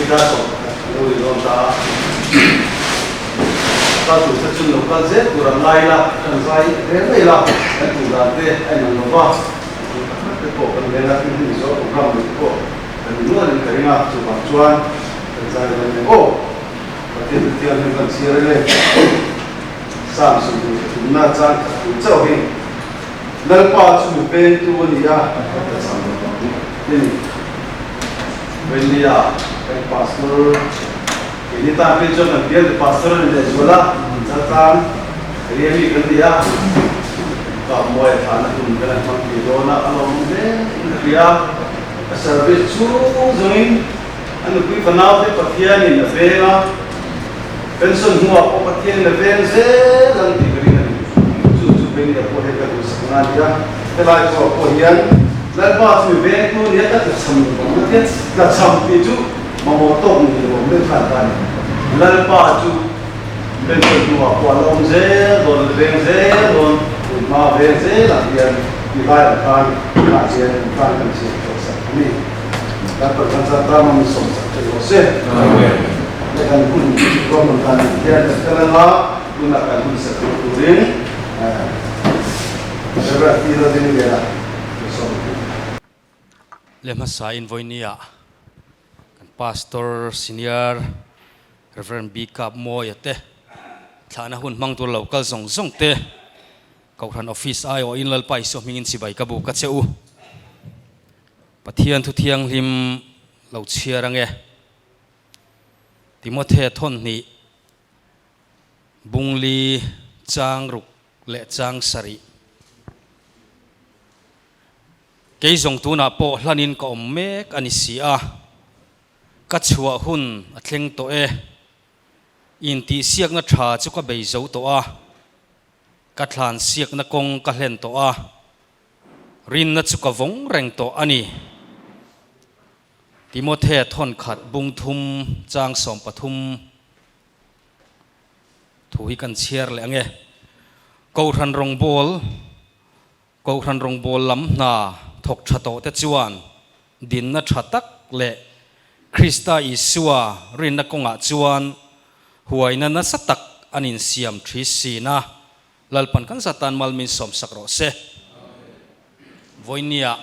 Hei dar 11 a lo ri dawn ta a, kal tur te chun lo kal zel tur an ngai ila, kan zai reng mai ila, kan duh dan te a inang lo va, kan duh tak tak te pawh kan reng a, tin hemi zawh program nei te pawh kan ni nualin ka ring a, chuvang chuan kan zai dawn eng aw. Pathian chu thianghlim kan chhiar eng e. Psalm 23 chang khat tur chauh hi Lalpa chu mi pengtu a ni a, ka ta cham lo ang ti ni. Wendy-a kan pastor keini tan phei chuan kan bial te pastor a ni leh zual a, Chaltlang area mi kan ni a, Kap Muai a thlahna hun kan han hmang thei dawn a, a lawmawm hle in ka hria. A service chhung zawngin a nupui fanau te Pathianin a veng a, pension hnuah pawh Pathianin a veng zel ang tih ka ring a ni. Chu chu Benny-a pawh hian ka duhsakna a ni a, helai pawh pawh hian Lalpa chu mi vengtu a ni a, ka tlachham lo vang a tia, tlachham tih chu mamawh tawk ni lo awm deuh khan ta a ni. Lalpa chu pension hnuah pawh a la awm zel dawn, a la veng zel dawn, tun hma veng zelah hian ti lai ang khan tunah hian kan tan kan chhiat tawh sak a ni. Kan Pathian chuan tan awm in sawm chak thei rawh se. He kan hun ruahman dan ang hian kan kal anga tunah kan hun set tur turin Rev. T. Rodingliana ka sawm a ni. Le hmasa in vawinia kan Pastor Senior Rev. B. Kap Mawia te thlahna hun hmang tur lo kal zawng zawng te Kohhran Office aiawhin Lalpa Isua hmingin chibai ka buk a che u. Pathian thu thianghlim lo chhiar ange. Timothe thawnhnih bungli chang ruk leh chang sarih. Kei zawng tunah pawh hlanin ka awm mek a ni si a, ka chhuah hun a thleng tawh e. Intihsiakna tha chu ka bei zo tawh a, ka thlansiakna kawng ka hlen tawh a. Rinna chu ka vawng reng tawh a ni. Timothea thawn khat bung thum chang 13 thu hi kan chhiar leh ang e. Kohhran rawngbawl, Kohhran rawngbawl lam hna thawk tha tawh te chuan dinna tha tak leh Krista Isua rinna kawngah chuan huaina nasa tak an insiam thi sin a. Lalpan kan zatan mal min sawmsak rawh se. Vawinia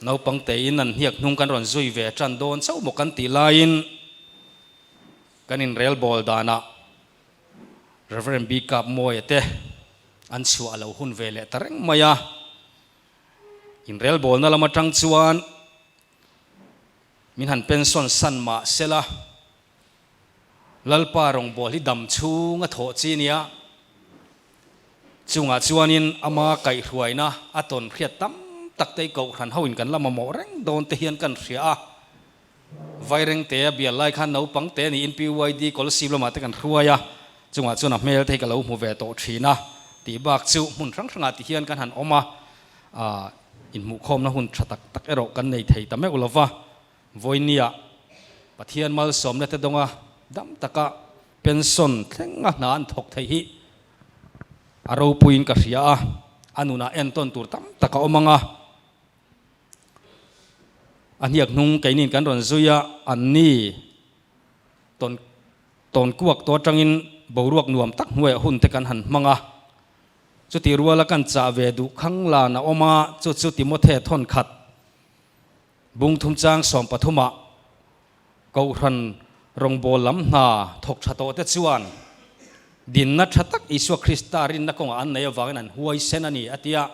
naupang tein an hniak hnung kan rawn zui ve tan dawn chauh maw kan tih laiin kan inrel bawl danah Rev. B. Kap Mawia te an chhuah a lo hun ve leh ta reng mai a. Inrel bawlna lam atang chuan min han pension san mah sela, Lalpa rawngbâwl hi dam chhung a thawh chi nia. Chungah chuanin ama kaihhruaina a tawn hriat tam tak te kohhran hoin kan la mamawh reng dawn te hian kan hria a. Vairengte a bial lai khan naupang te niin PYD Kolosib lamah te kan hruai a, chungah chuan a hmel te hi ka lo hmu ve tawh thin a tih bak chu hmun hrang hrangah ti hian kan han awm a, inhmuhkhawmna hun tha tak tak erawh kan nei thei ta meuh lova. Vawinia Pathian malsawmna te dawnga dam taka pension thlenga hna an thawk theih hi a ropuiin ka hria a, a nunah entawn tur tam tak a awm ang a. A hniak hnung keiniin kan rawn zui a, anni tawn tawn kuak tawh atangin boruak nuam tak hnuaiah hun te kan han hmang a. Chutih ruala kan chah ve duh khang lan a awm a, chu chu Timothe thawn khat Bung thum chang 13 ah Kohhran rawngbâwl lam hna thawk tha tawh te chuan dinna tha tak Isua Krista rinna kawngah an nei avangin an huaisen a ni a ti a.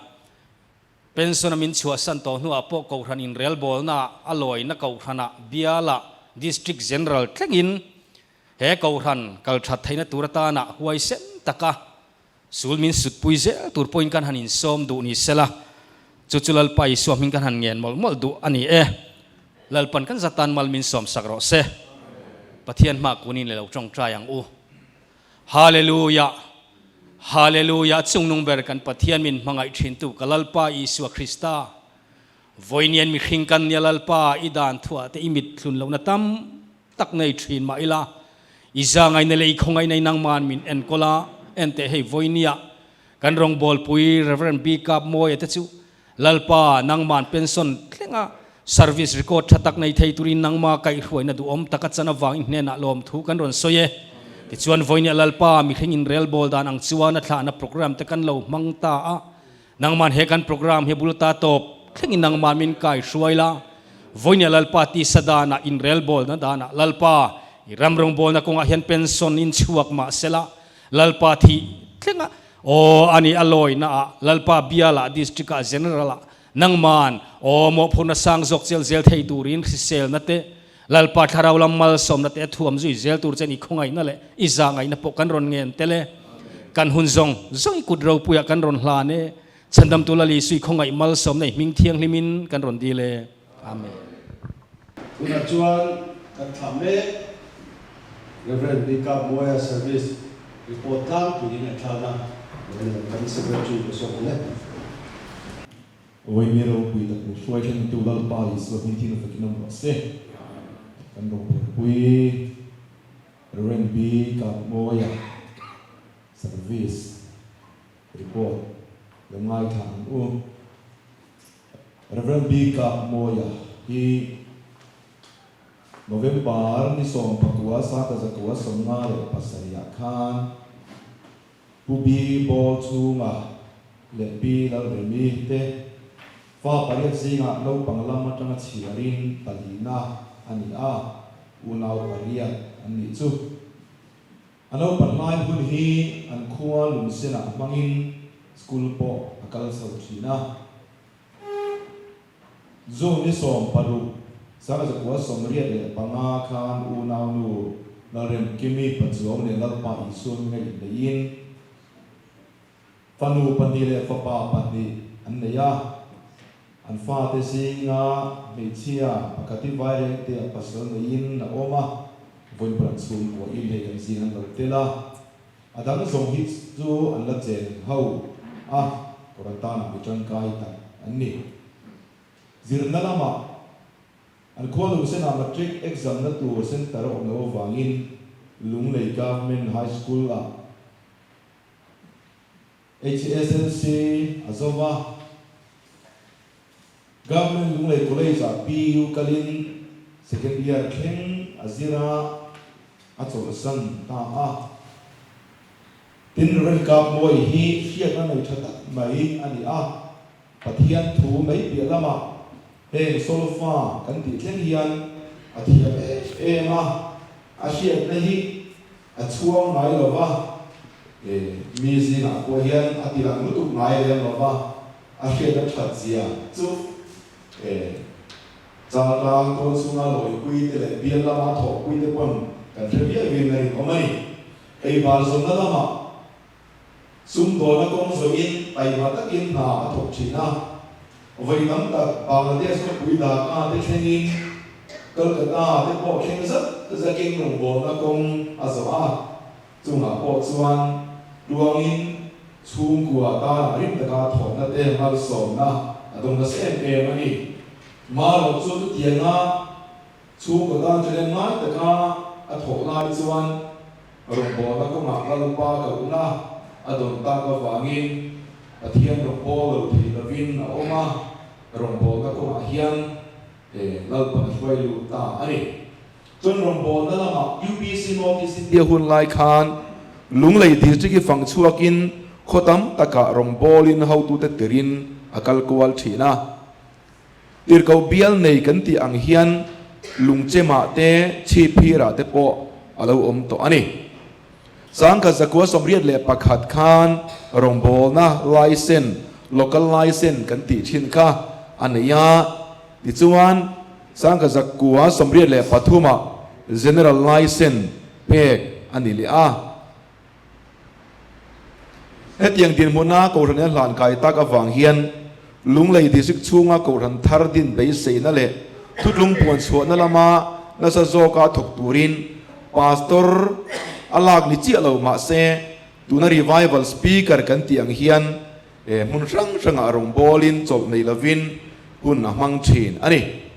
Pension a min chhuahsan tawh hnuah pawh Kohhran inrelbawlnaah a lawina Kohhranah bialah District General thlengin he Kohhran kal that theihna tur atana huaisen taka Sul min sutpui zel tur pawhin kan han insawm duh ni sela, chu chu Lalpa Isua hming kan han ngen mawlh mawlh duh a ni e. Lalpan kan zatan mal min sawmsak rawh se. Pathian hma kunin le lo tawngtai ang u. Hallelujah! Hallelujah! Chungnung ber kan Pathian min hmangaih thintu ka Lalpa Isua Krista, vawiinian mihring kan nia Lalpa i dan thuah te i mit thlun lohna tam tak nei thin mah ila, i zangaina leh i khawngaina i nangman min enkawl a, enteh hei vawinia kan rawngbawlpui Rev. B. Kap Mawia te chu Lalpa nangman pension thlenga Service record tha tak nei thei turin nangma kaihhruaina duhawm taka chan avangin hnenah lawmthu kan rawn sawi e. Tichuan vawinia Lalpa mihring inrelbawl dan ang chuan a thlahna program te kan lo hmang ta a, nangman he kan program hi bul ta tawp thlengin nangman min kaihruai la. Vawinia Lalpa tisa danah inrelbawlna danah Lalpa i ram rawngbawlna kawngah hian pension in chhuak mah sela Lalpa thih thlenga aw a ni a lawina ah Lalpa bialah district ah general ah Nangman, aw mawhphurhna sang zawk cel zel thei turin hriselna te, Lalpa thlarau lam malsawmna te a thuam zui zel tur chen i khawngaihna leh i zahngaihna pawh kan rawn ngen tel e. Kan hun zawng zawng i kut ropuiah kan rawn hlan e. Chhandamtu Lal Isu i khawngaih malsawmna i hming thianghlimin kan rawn dil e. Amen. Tunah chuan kan thlah mek Rev. Bika Mawia Service report tlangpuiin ngaihthlakna kan Secretary ka sawm ang e. Awii mi ropui tak min hruai thlengtu Lalpa Isua hming thil fakin awm rawh se. Kan rawngbawlpui Rev. Bika Mawia Service report lo ngaithla ang u. Rev. Bika Mawia hi November ni 19 57 ah khan Pu Bi Bawl chhunga leh Pi Lalremi te fa pariat zingah naupang lam atanga chhiarin palina a ni a, unau pariat an nih chu. A naupan lai hun hi an khua lungsenah hmangin school pawh a kal chho thin a. June ni 16, 1985 khan unaunu Lalremkimi Pachuau leh Lalpa Isua hminga inneihin fanu pahnih leh fapa pahnih an nei a. An fate zinga hmeichhia pakhat hi Vairengte a pasal neiin a awm a, vawiin chhungkua in hei kan zing an lo tel a. A dang zawng hi chu an la chen ho a, Quarantine-ah mi tangkai tak an ni. Zirna lamah an khua lungsenah matric exam-na tur centre a awm loh avangin Lunglei Government High School-ah HSLC a zo va, Government Lunglei College-ah PU kalin second year thleng a zir a, a chawlhsan ta a. Tin, Rev. Kapmawi hi hriatna nei tha tak mai a ni a, Pathian thu mai piah lamah heng solfa kan tih thleng hian a thiam em em a, a hriatna hi a chhuang ngai lo va, mi zingah pawh hian a tilang lutuk ngai lem lo va, a hriatna that zia chu Chaltlang tawn chhunga lawipui te leh bial lama thawhpui te pawn kan hre viau in a rinawm a ni. Ei bar zawnna lamah sumdawna kawng zawhin taima takin hna a thawk thin a, vawi tam tak Bangladesh khawpui Dhaka te thlengin Kolkata te pawh thleng zak zakin rawngbawlna kawng a zawh a. Chungah pawh chuan tuangin chhungkua tana rim taka thawhna te malsawmna a dawng nasa em em a ni. Marawh chu chutianga chhungkaw tan ṭhahnem ngai taka a thawh lai chuan rawngbawlna kawngah Lalpa kohna a dawn tak avangin Pathian rawngbâwl lo thei lovin a awm a, rawngbawlna kawngah hian Lalpan a hruai lut ta a ni. Chuan rawngbawlna lamah UPC North East India hun lai khan Lunglei District hi fang chhuakin khaw tam takah rawngbawlin hotute tirin a kal kual thin a. Tirhkoh bial nei kan tih ang hian Lungchemah te, Chhiphirah te pawh a lo awm tawh a ni. 1981 khan rawngbawlna licence, local licence kan tih thin kha a nei a, tichuan 1983 ah General Licence pek a ni leh a. Hetiang dinhmuna Kohhran hian hlan kai tak avang hian Lunglei District chhunga Kohhran thar din beiseina leh thutlung puan chhuahna lama nasa zawka thawk turin Pastor a lak ni chiah lo mahse tuna Revival Speaker kan tih ang hian hmun hrang hrangah rawngbawlin chawlh nei lovin hun a hmang thin a ni.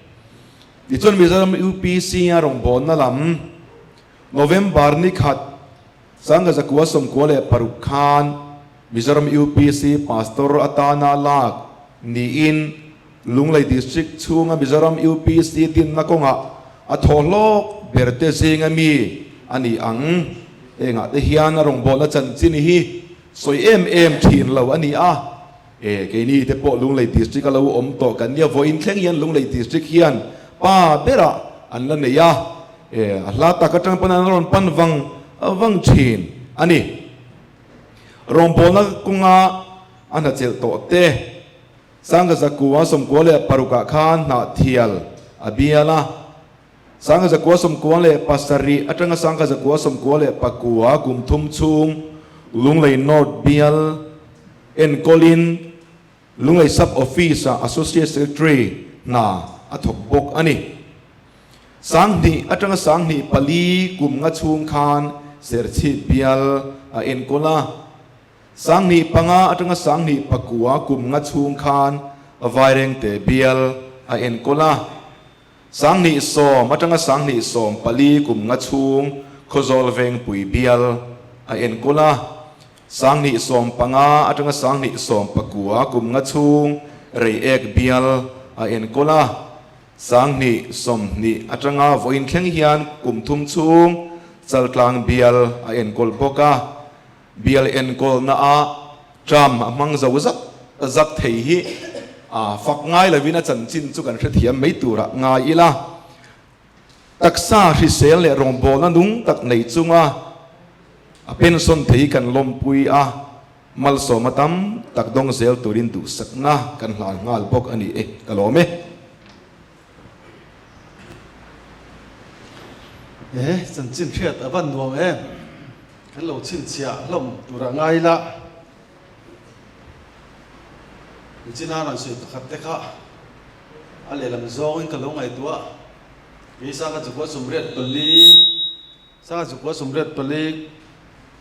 Tichuan Mizoram UPC a rawngbawlna lam November ni khat 1996 khan Mizoram UPC Pastor atana lak niin. Lunglei District chhunga Mizoram UPC dinna kawngah a thawhlawk berte zinga mi a ni ang. Hengah te hian a rawngbawlna chanchin hi sawi em em thin lo a ni a. E, keini te pawh Lunglei District a lo awm tawh kan nia, vawiin thleng hian Lunglei District hian pa berah an la nei a, e, a hla tak atang pawn an rawn pan vang vang thin a ni. Rawngbawlna kawnga a hna chelh tawh te, Sangha zakua 96ah khan Hnahthial a bial a, 1997 atanga 1999 kum thum chhung Lunglei North bial enkawlin Lunglei Sub Office-ah Associate Secretary hna a thawk bawk a ni. 2000 atanga 2004 kum nga chhung khan Serchhip bial a enkawl a. 2005 atanga 2009 kum nga chhung khan Vairengte bial a enkawl a. 2010 atanga 2014 kum nga chhung Khawzawl Vengpui bial a enkawl a. 2015 atanga 2019 kum nga chhung Reiek bial a enkawl a. 2020 atanga vawiin thleng hian kum thum chhung Chaltlang bial a enkawl bawk a. Bial enkawlna a term a hmang zo zak zak thei hi a fak ngai lovin a chanchin chu kan hrethiam mai turah ngai ila. Taksa hrisel leh rawngbawlna nung tak nei chunga a pension thei hi kan lawmpui a, malsawma tam tak dawng zel turin duhsakna kan hlan nghal bawk a ni e, ka lawm e. He chanchin hriat a van nuam em? Kan lo chhinchhiah hlawm tur a ngai la. Nichina rawn sawi pakhat te kha a lehlam zawngin ka lo ngaihtuah. Kei 1984, 1984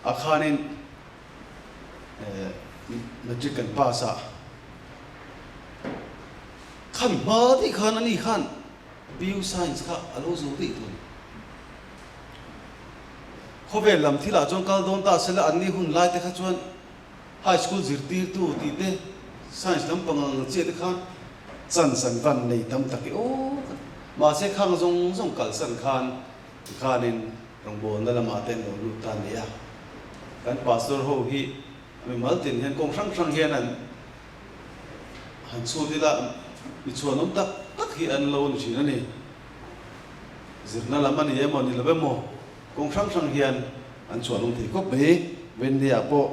ah khanin matric kan pass a. Khami hma daih khan ani khan PU Science kha a lo zo daih tur a ni. Khawvel lam thilah chuan kal dawn ta sela anni hun lai te kha chuan high school zirtirtu tih te science lampang ang chiah te khan chance an van nei tam tak i aw ka ti. Mahse khang zawng zawng kalsan khan tikhanin rawngbawlna lamah te an lo lut ta a ni a. Kan pastor ho hi mimal tin hian kawng hrang hrang hian an han chhut ila mi chhuanawm tak tak hi an lo ni thin a ni. Zirna lam a ni emaw ni lo emaw kawng hrang hrang hian an chhuah lung thei khawp mai. Wendy-ah pawh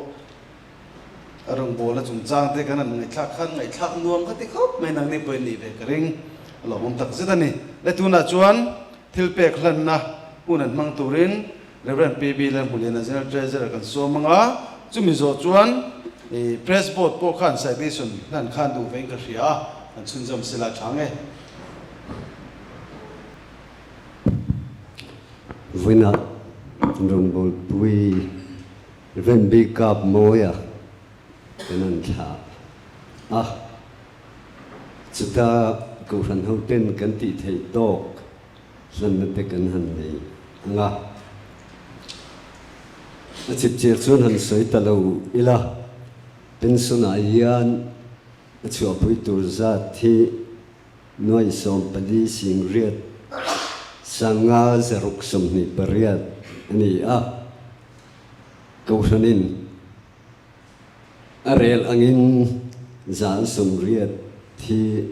a rawngbawlna chungchang te kan han ngaihthlak khan ngaihthlak nuam ka ti khawp mai nangni pawhin nih ve ka ring a lawmawm tak zet a ni. Le tunah chuan thil pek hlanna hun an hmang turin Rev. PB Lalhmuliana General Treasurer kan sawm ang a, chumi zawh chuan Press Board pawh khan citation hlan khan duh vein ka hria a, an chhunzawm sela tha nge. Vawiinah rawngbawlpui Rembi Kap Mawia kan an thlah a, chuta Kohhran hoten kan tih theih tawk hlanna te kan han nei ang a. A chipchiar chuan han sawi ta lo ila, pension ah hian a chhuahpui tur zat hi Nuai 48 sanga zaruk 28 a ni a, Kohhranin a rel angin 80% hi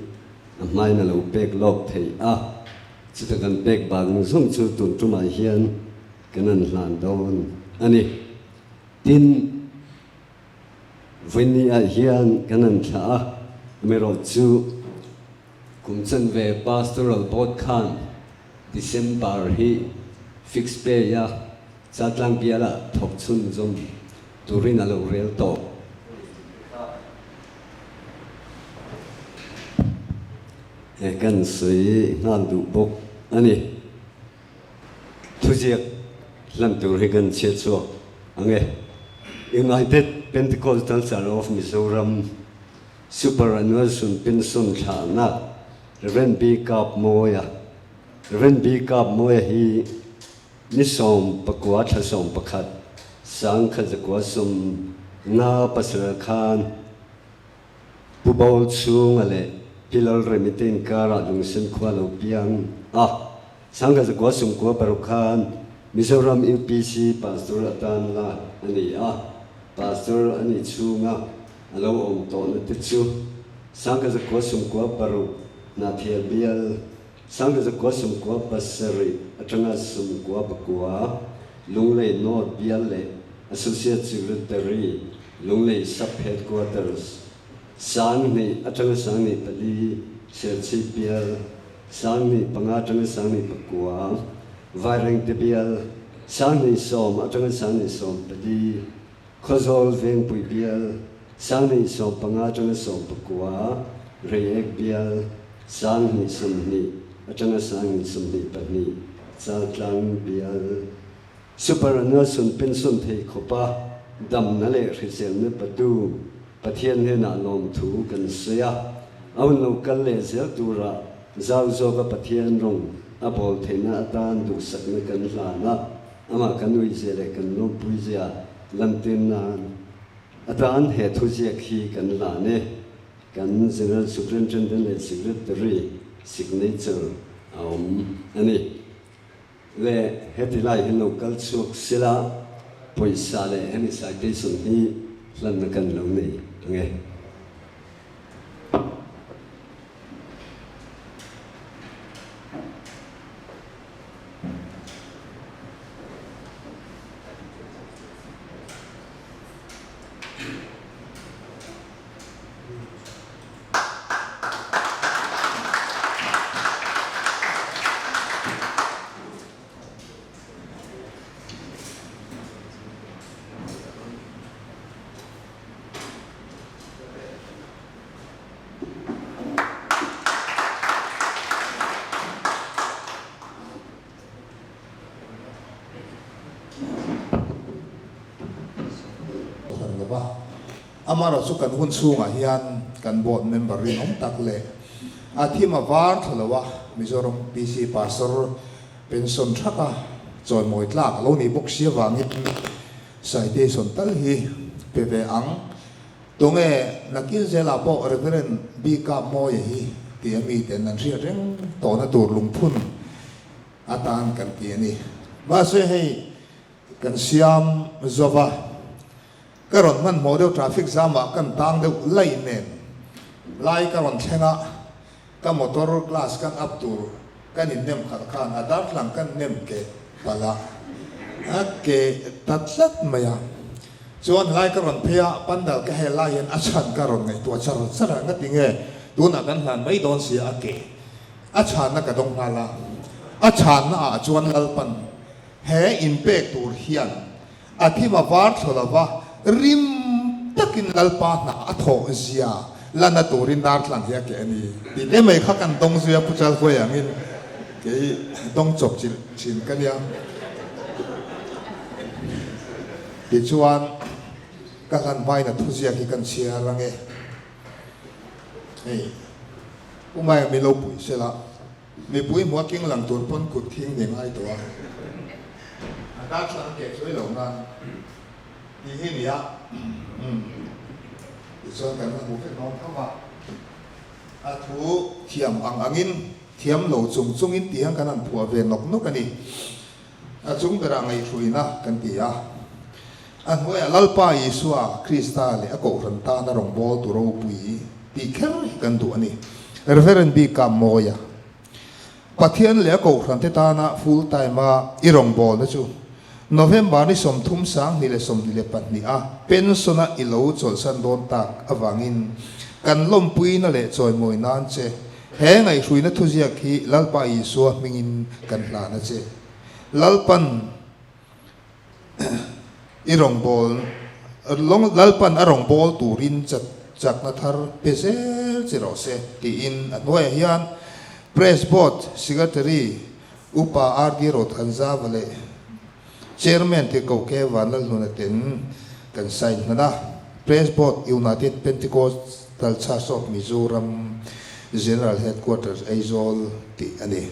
a hmain a lo pek lawk theih a, chuta kan pek bang zawng chu tun tumah hian kan han hlan dawn a ni. Tin, Vawiinni ah hian kan han thlah a, amaherawh chu kum chanve Pastoral Board khan December hi fix pay a Chaltlang bialah thawk chhunzawm turin a lo rel tawh. He kan sawi nghal duh bawk a ni. Thuziak hlan tur hi kan chhiat chhuak ang e. United Pentecostal Church of Mizoram Superannuation Pension thlahna Rev. B. Kap Mawia Rev. B. Kap Mawia hi ni 19 thla 11 1957 khan Pu Bawl chhunga leh. Pi Lalremi te inkarah Lungsen khua lo piang a. Sangha zakua sumkua paruk khan Mizoram UPC Pastor atan la a ni a, Pastor a nih chhunga a lo awm tawhna te chu Sangha zakua sumkua paruk Hnahthial bial, Sangha zakua sumkua pasarih atanga sumkua pakua Lunglei North bial leh Associate Secretary Lunglei Sub Headquarters, Sanghnih atanga Sanghnih pali Serchhip bial, Sanghnih panga atanga Sanghnih pakua, Vairengte bial, Sanghnih sawm atanga Sanghnih 14, Khawzawl Vengpui bial, Sanghnih 15 atanga 19, Reiek bial, Sanghnih 20 atanga Sanghnih 22, Chaltlang bial. Superannuation pension thei khawpa damna leh hriselna patu Pathian hnenah lawmthu kan sawi a, a hun lo kal leh zel tura zau zawka Pathian rawng a bawl theihna atan duhsakna kan hlan a, amah kan uizia leh kan lawmpuizia lantir nan atan he thuziak hi kan hlan e. Kan General Superintendent leh Secretary signature a awm a ni. Le heti lai hi lo kal chhuak sila pawisa leh hemi citation hi hlanna kan lo nei ang e. Hran lova. Amaherawhchu kan hun chhungah hian kan board member rinawm tak leh a thim a var thla lo a, Mizoram PC Pastor pension thaka chawimawi tlak a lo nih bawk si avangin citation tal hi pe ve ang. Tunge nakil zelah pawh Reverend BK Mawia hi tia miten an hriat reng tawhna tur lungphun atan kan ti a ni. Mahse hei kan siam zova. Ka rawn hmanhmawh deuh traffic jam ah kan tang deuh lai nen lai ka rawn thleng a, ka motor glass kan up tur kan in nem khalh khan a darthlang kan nem keh palh a, a keh ta tlat mai a. Chuan lai ka rawn phei a, pandal ka hel lai hian a chhan ka rawn ngaihtuah char char a, ngatinge tunah kan hlan mai dawn sia a keh a chhanna ka dawng nghal a, a chhanna ah chuan Lalpan he inpek tur hian A thim a var thla lo va, rim takin Lalpa hna a thawh zia lana turin dartlang hi a keh a ni tih te mai kha kan dawng zui a, Pu Chalhuai angin kei dawng chawp chilh thin ka nia. Tichuan, ka hlan hmain a thuziak hi kan chhiar ang e. Hei, Pu Maia min lo puih sela. Mipui hmua king lang tur pawn kut thing ni ngai tawh a, a darthlang a keh chuai lo nan tih hi nia. Umm tichuan kan la hmu vek dawn tho a, a thu thiam ang angin thiam lo chung chungin tih hian kan han phuah ve nawk nawk a ni. A chung berah ngaihhruina kan ti a, a hnuaiah Lalpa Isua Krista leh a Kohhran tana rawngbawltu ropui tih kher hi kan duh a ni. Reverend bika Mawia, Pathian leh a Kohhran te tana full time a i rawngbawlna chu November ni 30 2022 a pension a i lo chawlhsan dawn tak avangin kan lawmpuina leh chawimawi nan che He ngaihhruina thuziak hi Lalpa Isua hmingin kan hlan a che. Lalpan i rawngbâwl, Lalpan a rawngbâwl turin chakna thar pe zel che rawh se tiin a hnuaiah hian Press Board Secretary Upa RD Rothanzava leh Chairman Tirhkoh K Vanlalhnuna ten kan sign hman a, Press Board United Pentecostal Church of Mizoram General Headquarters Aizawl tih a ni.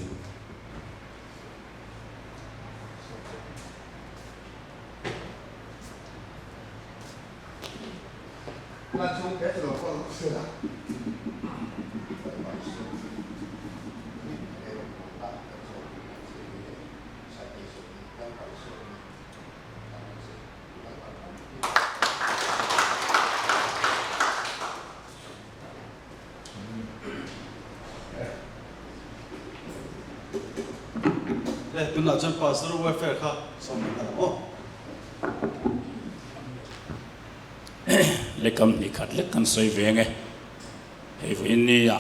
Le tunah chuan Pastor Welfare kha sawm leh nghal ang aw. Lekam hnih khat lek kan sawi ve nge. Hei vawiin nia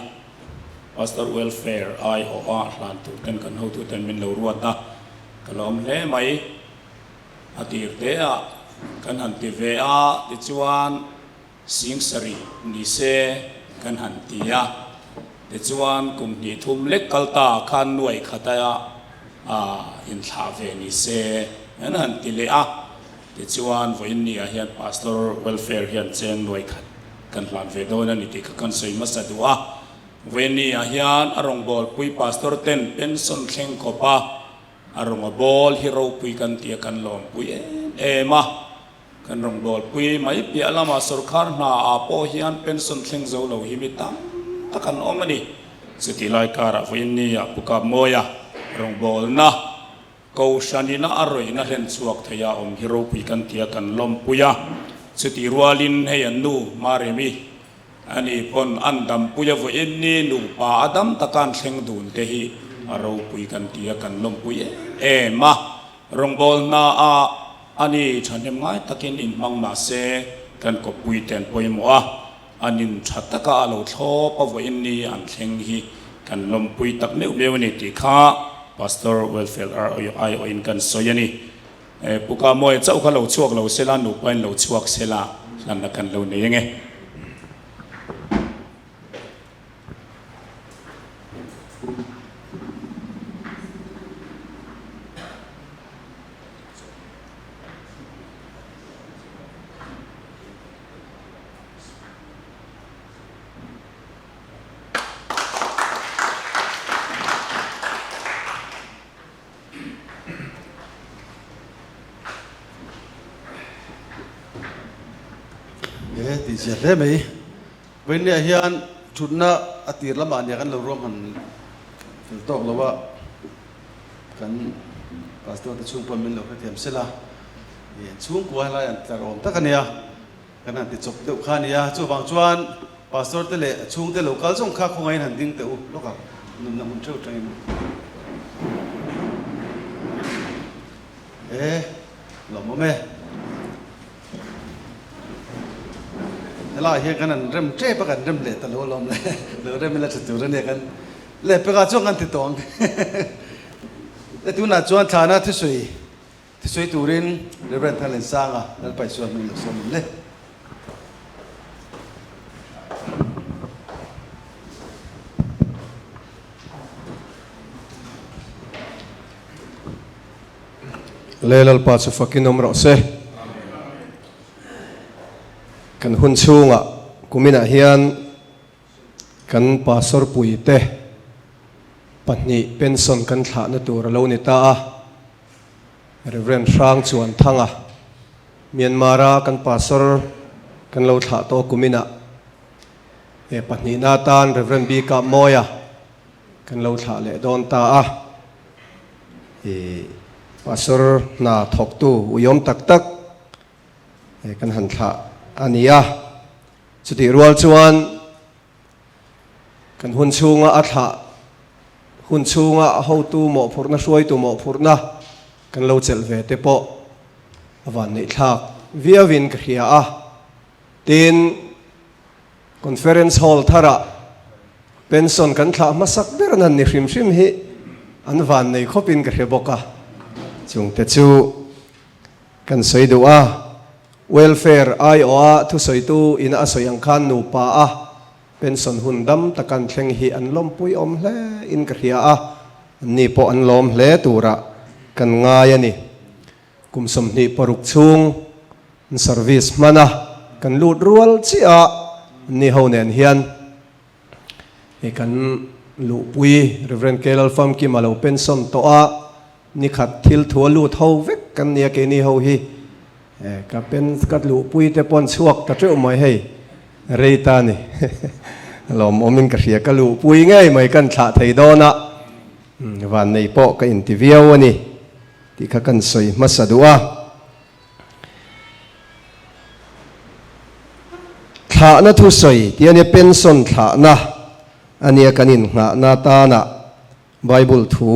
Pastor Welfare aiawha hlan tur ten kan hotu ten min lo ruat a, ka lawm hle mai. A tir te ah kan han ti ve a, tichuan sing sarih ni se kan han ti a, tichuan kum hnih thum lek kal ta khan nuai khat a inthlah ve ni se kan han ti leh a. Tichuan, vawiin ni-ah hian Pastor Welfare hian cheng nuai khat kan hlan ve dawn a ni tih kha kan sawi hmasa duh a. Vawiin ni-ah hian a rawngbawlpui Pastor ten pension thleng khawp a, a rawnga bawl hi ropui kan tia kan lawmpui em em a. Kan rawngbawlpui mai piah lamah sorkar hna-ah pawh hian pension thleng zo lo hi mi tam tak an awm a ni. Chutih lai karah vawiin ni-ah Pu Kapmawia rawngbawlna Kohhranina a rawihna hlen chhuak thei a awm hi ropui kan tia kan lawmpui a, chutih rualin hei an nu Maremi ani pawn an dampui a vawiin ni nupa a dam taka an thleng dun te hi a ropui kan tia kan lawmpui em em a, rawngbawl hna ah ani thahnem ngai takin inhmang mahse kan kawppui te an pawimawh a. An in tha taka a lo thlawp a vawiin ni an thleng hi kan lawmpui tak meuh meuh a ni tih kha Pastor Welfare aiawhin kan sawi a ni. Pu Kamawia chauh kha lo chhuak lo sela, nupain lo chhuak sela hlanna kan lo nei ange. He tih zia hle mai. Vawinia hian thutna a tir lamah nia kan lo ruam han fel tawk lo a, kan pastor te chhung pawh min lo hrethiam sela, chhungkua helai an tlar awm tak a nia. Kan han ti chawp deuh kha a nia, chuvang chuan Pastor te leh a chhungte lo kal zawng kha khawngaihin han ding teh u lawk a, nunna hmun theuh tangin. E, lawmawm e. Helaiah hian kan han rem tep a, kan rem leh ta lo alawm le, lo rem ila tha tur a nia kan leh pekah chuan kan ti tawh ang. E, tunah chuan thlana thusawi Thusawi turin Rev. Thangliansanga Lalpaisuan hming lo sawm le. Le Lalpa chu fakin awm rawh se. Kan hun chhungah kuminah hian kan pastor puite pahnih pension kan thlahna tur a lo ni ta a. Rev. Hrang chuan Thanga, Myanmar-a kan pastor kan lo thlah tawh kuminah he pahnihna atan Rev. B. Kapmawia kan lo thlah leh dawn ta a. I pastor hna thawktu uiawm tak tak kan han thlah a ni a. Chutih rual chuan Kan hun chhunga a thlah hun chhunga a hotu mawhphurhna hruaitu mawhphurhna kan lo chelh ve te pawh a vanneih thlak viauin ka hria a. Tin, Conference Hall tharah pension kan thlah hmasak ber nan ni hrim hrim hi an vannei khawpin ka hre bawk a. Chungte chu kan sawi duh a. Welfare aiawha thusawitu ina a sawi ang khan nupa a pension hun dam takan thleng hi an lawmpui awm hle in ka hria a, anni pawh an lawm hle turah kan ngai a ni. Kum 26 chhung an service hman a, kan lut rual chiah a, anni ho nen hian hei kan luhpui Rev. K. Lalfamkima lo pension tawh a, Nikhat thil thu a lut ho vek kan nia keini ho hi ka pen ka luhpui te pawn chhuak ta teuh mai hei rei ta ni lawm awmin ka hria ka luhpui ngei mai kan thlah thei dawn a vannei pawh ka inti viau a ni tih kha kan sawi hmasa duh a. Thlahna thusawi tih a nia pension thlahna a nia kan innghahna tana Bible thu.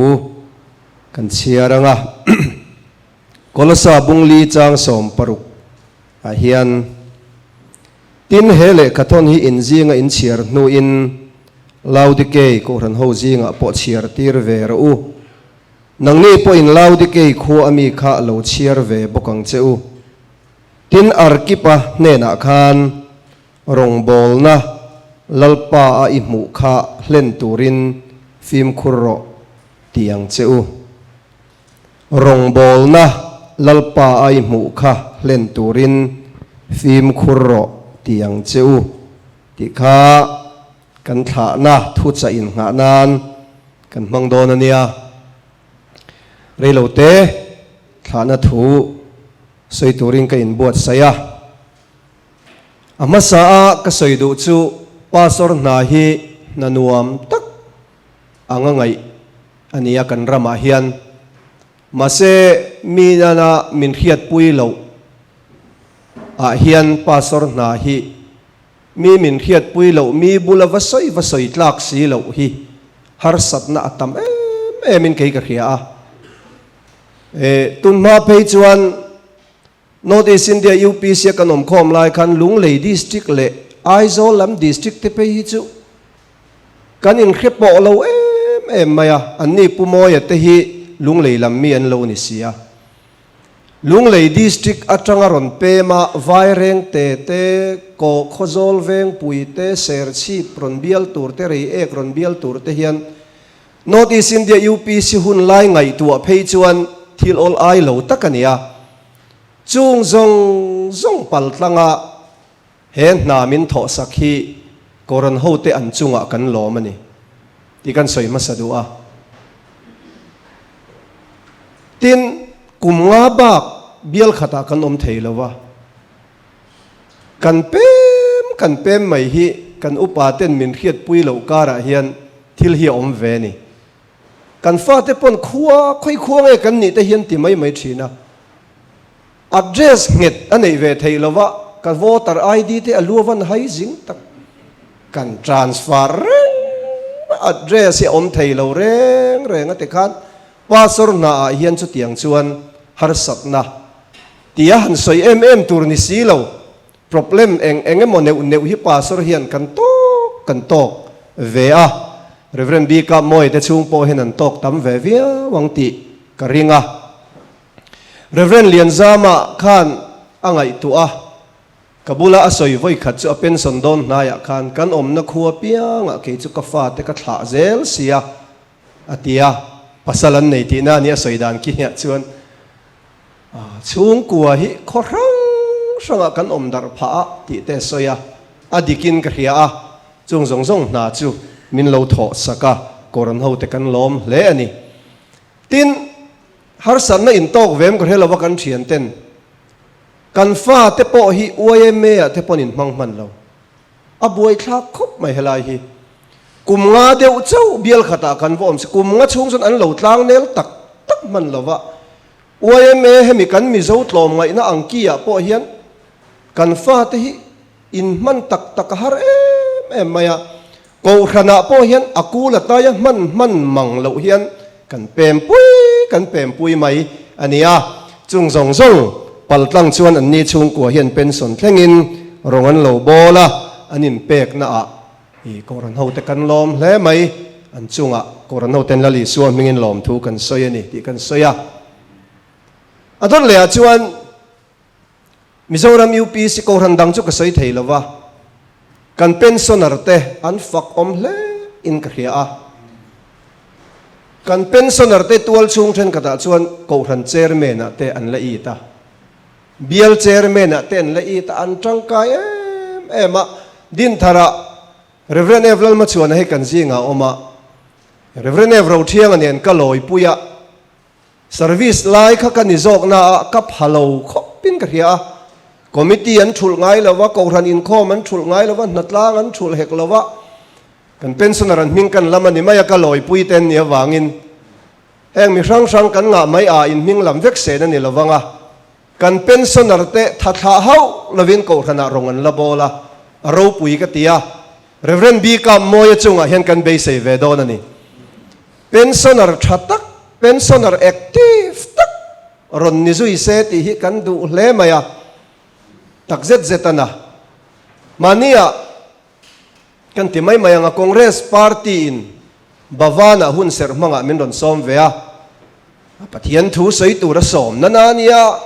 Kan chhiar ang a, Kolosa bungli chang 60 ah hian, Tin, he lehkhathawn hi in zinga in chhiar hnuin Laodikei Kohhran ho zingah pawh chhiar tir ve rawh u. Nangni pawhin Laodikei khua a mi kha lo chhiar ve bawk ang che u. Tin, Arkipa hnenah khan Rawngbawlna Lalpa a i hmuh kha hlen turin fimkhur rawh ti ang che u. Rawngbawlna Lalpa a i hmuh kha hlen turin fimkhur rawh ti ang che u tih kha kan thlahna thuchah innghah nan kan hmang dawn a nia. Reilote thlahna thu sawi turin ka inbuatsaih a. A hmasa a ka sawi duh chu Pastor hna hi hna nuam tak anga ngaih a ni a kan ramah hian. Mahse mi nana min hriatpui loh ah hian Pastor hna hi mi min hriatpui loh mi bula va sawi va sawi tlak si loh hi harsatna a tam em em in kei ka hria a. Tunhma phei chuan North East India UPC a kan awm khawm lai khan Lunglei District leh Aizawl lam District te phei hi chu kan inhre pawh lo em em mai a, anni Pu Mawia te hi Lunglei lam mi an lo ni si a. Lunglei District atanga rawn pem a Vairengte te, Kaw Khawzawl Vengpui te, Serchhip rawn bial tur te, Reiek rawn bial tur te hian North East India UPC hun lai ngaihtuah phei chuan thil awl ai lo tak a ni a. Chung zawng zawng pal tlanga he hna min thawhsak hi Koran hote an chungah kan lawm a ni tih kan sawi hmasa duh a. Tin, kum nga bak bial khatah kan awm thei lo va. Kan pem kan pem mai hi kan upa ten min hriatpui loh karah hian thil hi a awm ve a ni. Kan fate pawn khua khawi khua nge kan nih te hian ti mai mai thin a. Address nghet a neih ve theih lova ka voter ID te a lu a van hai zing tak. Kan transfer reng address hi a awm thei lo reng reng a ti khan Pastor hna ah hian chutiang chuan harsatna Tia han sawi em em tur ni si lo, problem eng eng emaw neuh neuh hi Pastor hian kan tawk kan tawk ve a, Rev. Bika Mawia te chhung pawh hian an tawk tam ve viau ang tih ka ring a. Rev. Lianzama khan a ngaihtuah a, ka bula a sawi vawi khat chu a pension dawn hnaiah khan kan awmna khua piangah kei chu ka fate ka thlah zel sia a ti a, pasal an nei tihna a nia sawi dan khi hiah chuan Chhungkua hi khaw hrang hrangah kan awm darh phah a tih te a sawi a, a dikin ka hria a, chung zawng zawng hna chu min lo thawh sak a, Koran hote kan lawm hle a ni. Tin, harsatna intawk vem ka hre lova kan thian ten kan fate pawh hi yma ah te pawn in hmang hman lo. A buaithlak khawp mai helai hi. Kum nga deuh chauh bial khatah kan va awm si, kum nga chhung chuan an lo tlangnel tak tak hman lova, Yma hemi kan Mizo tlawmngaihna ang ki ah pawh hian kan fate hi in hman tak tak a har em em mai a, Kohhran ah pawh hian a kul a taia hman hman mang loh hian kan pem pui kan pem pui mai a ni a, chung zawng zawng paltlang chuan anni chhungkua hian pension thlengin rawng an lo bawl a, an inpekna ah I Kohhran hote kan lawm hle mai, an chungah Kohhran hoten Lal Isua hmingin lawmthu kan sawi a ni tih kan sawi a. A dawt lehah chuan Mizoram UPC Kohhran dang chu ka sawi thei lo va, kan pensioner te an fak awm hle in ka hria a. Kan pensioner te tual chhung thenkhatah chuan Kohhran chairman ah te an la it a. Bial Chairman ah te an la it a, an tangkai em em a. Dinthar ah Rev. Ev Lalmachhuana hi kan zingah a awm a, Rev. Ev Rothianga nen ka lawipui a, service lai kha ka ni zawk na a, ka pha lo khawp in ka hria a. Committee an thulh ngai lo va, Kohhran inkhawm an thulh ngai lo va, hnatlang an thulh hek lo va, kan pensioner an hming kan lam a ni mai a, ka lawipui te an nih avangin Heng mi hrang hrang kan ngah mai a in hming lam vek sen a ni lo vang a, kan pensioner te tha thlah hauh lovin kohhranah rawng an la bawl a, a ropui ka ti a, Rev. BK Mawia chungah hian kan beisei ve dawn a ni. Pensioner tha tak. Pensioner active tak rawn ni zui se tih hi kan duh hle mai a, tak zet zet a na. Mahnia kan ti mai mai ang a, Congress party in Bhavan-ah hun serh hmangah min rawn sawm ve a, Pathian thu sawi tur a sawm na na nia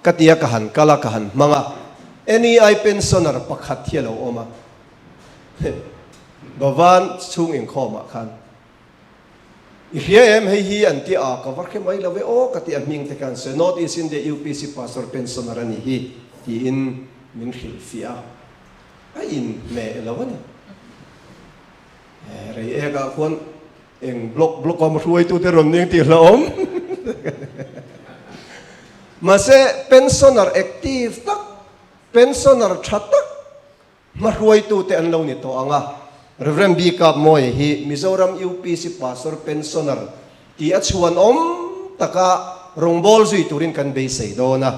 ka tia ka han kal a, ka han hmang a, NEI pensioner pakhat hi a lo awm a, Bhavan chhung inkhawmah khan. I hria em hei hi an ti a, ka va hre mai lo e aw ka ti a hming te khan sawi North East India UPC Pastor Pensioner a nih hi tiin min hrilh fiah a, a inhmeh lo a ni. Rei ek ah khuan eng block block a hruaitu te rawn ning tih hlauhawm. Mahse pensioner active tak, pensioner tha tak Hmahruaitute an lo ni tawh ang a, Rev. B. Kapmawia hi Mizoram UPC Pastor Pensioner tih a chhuan awm taka rawngbâwl zui turin kan beisei dawn a,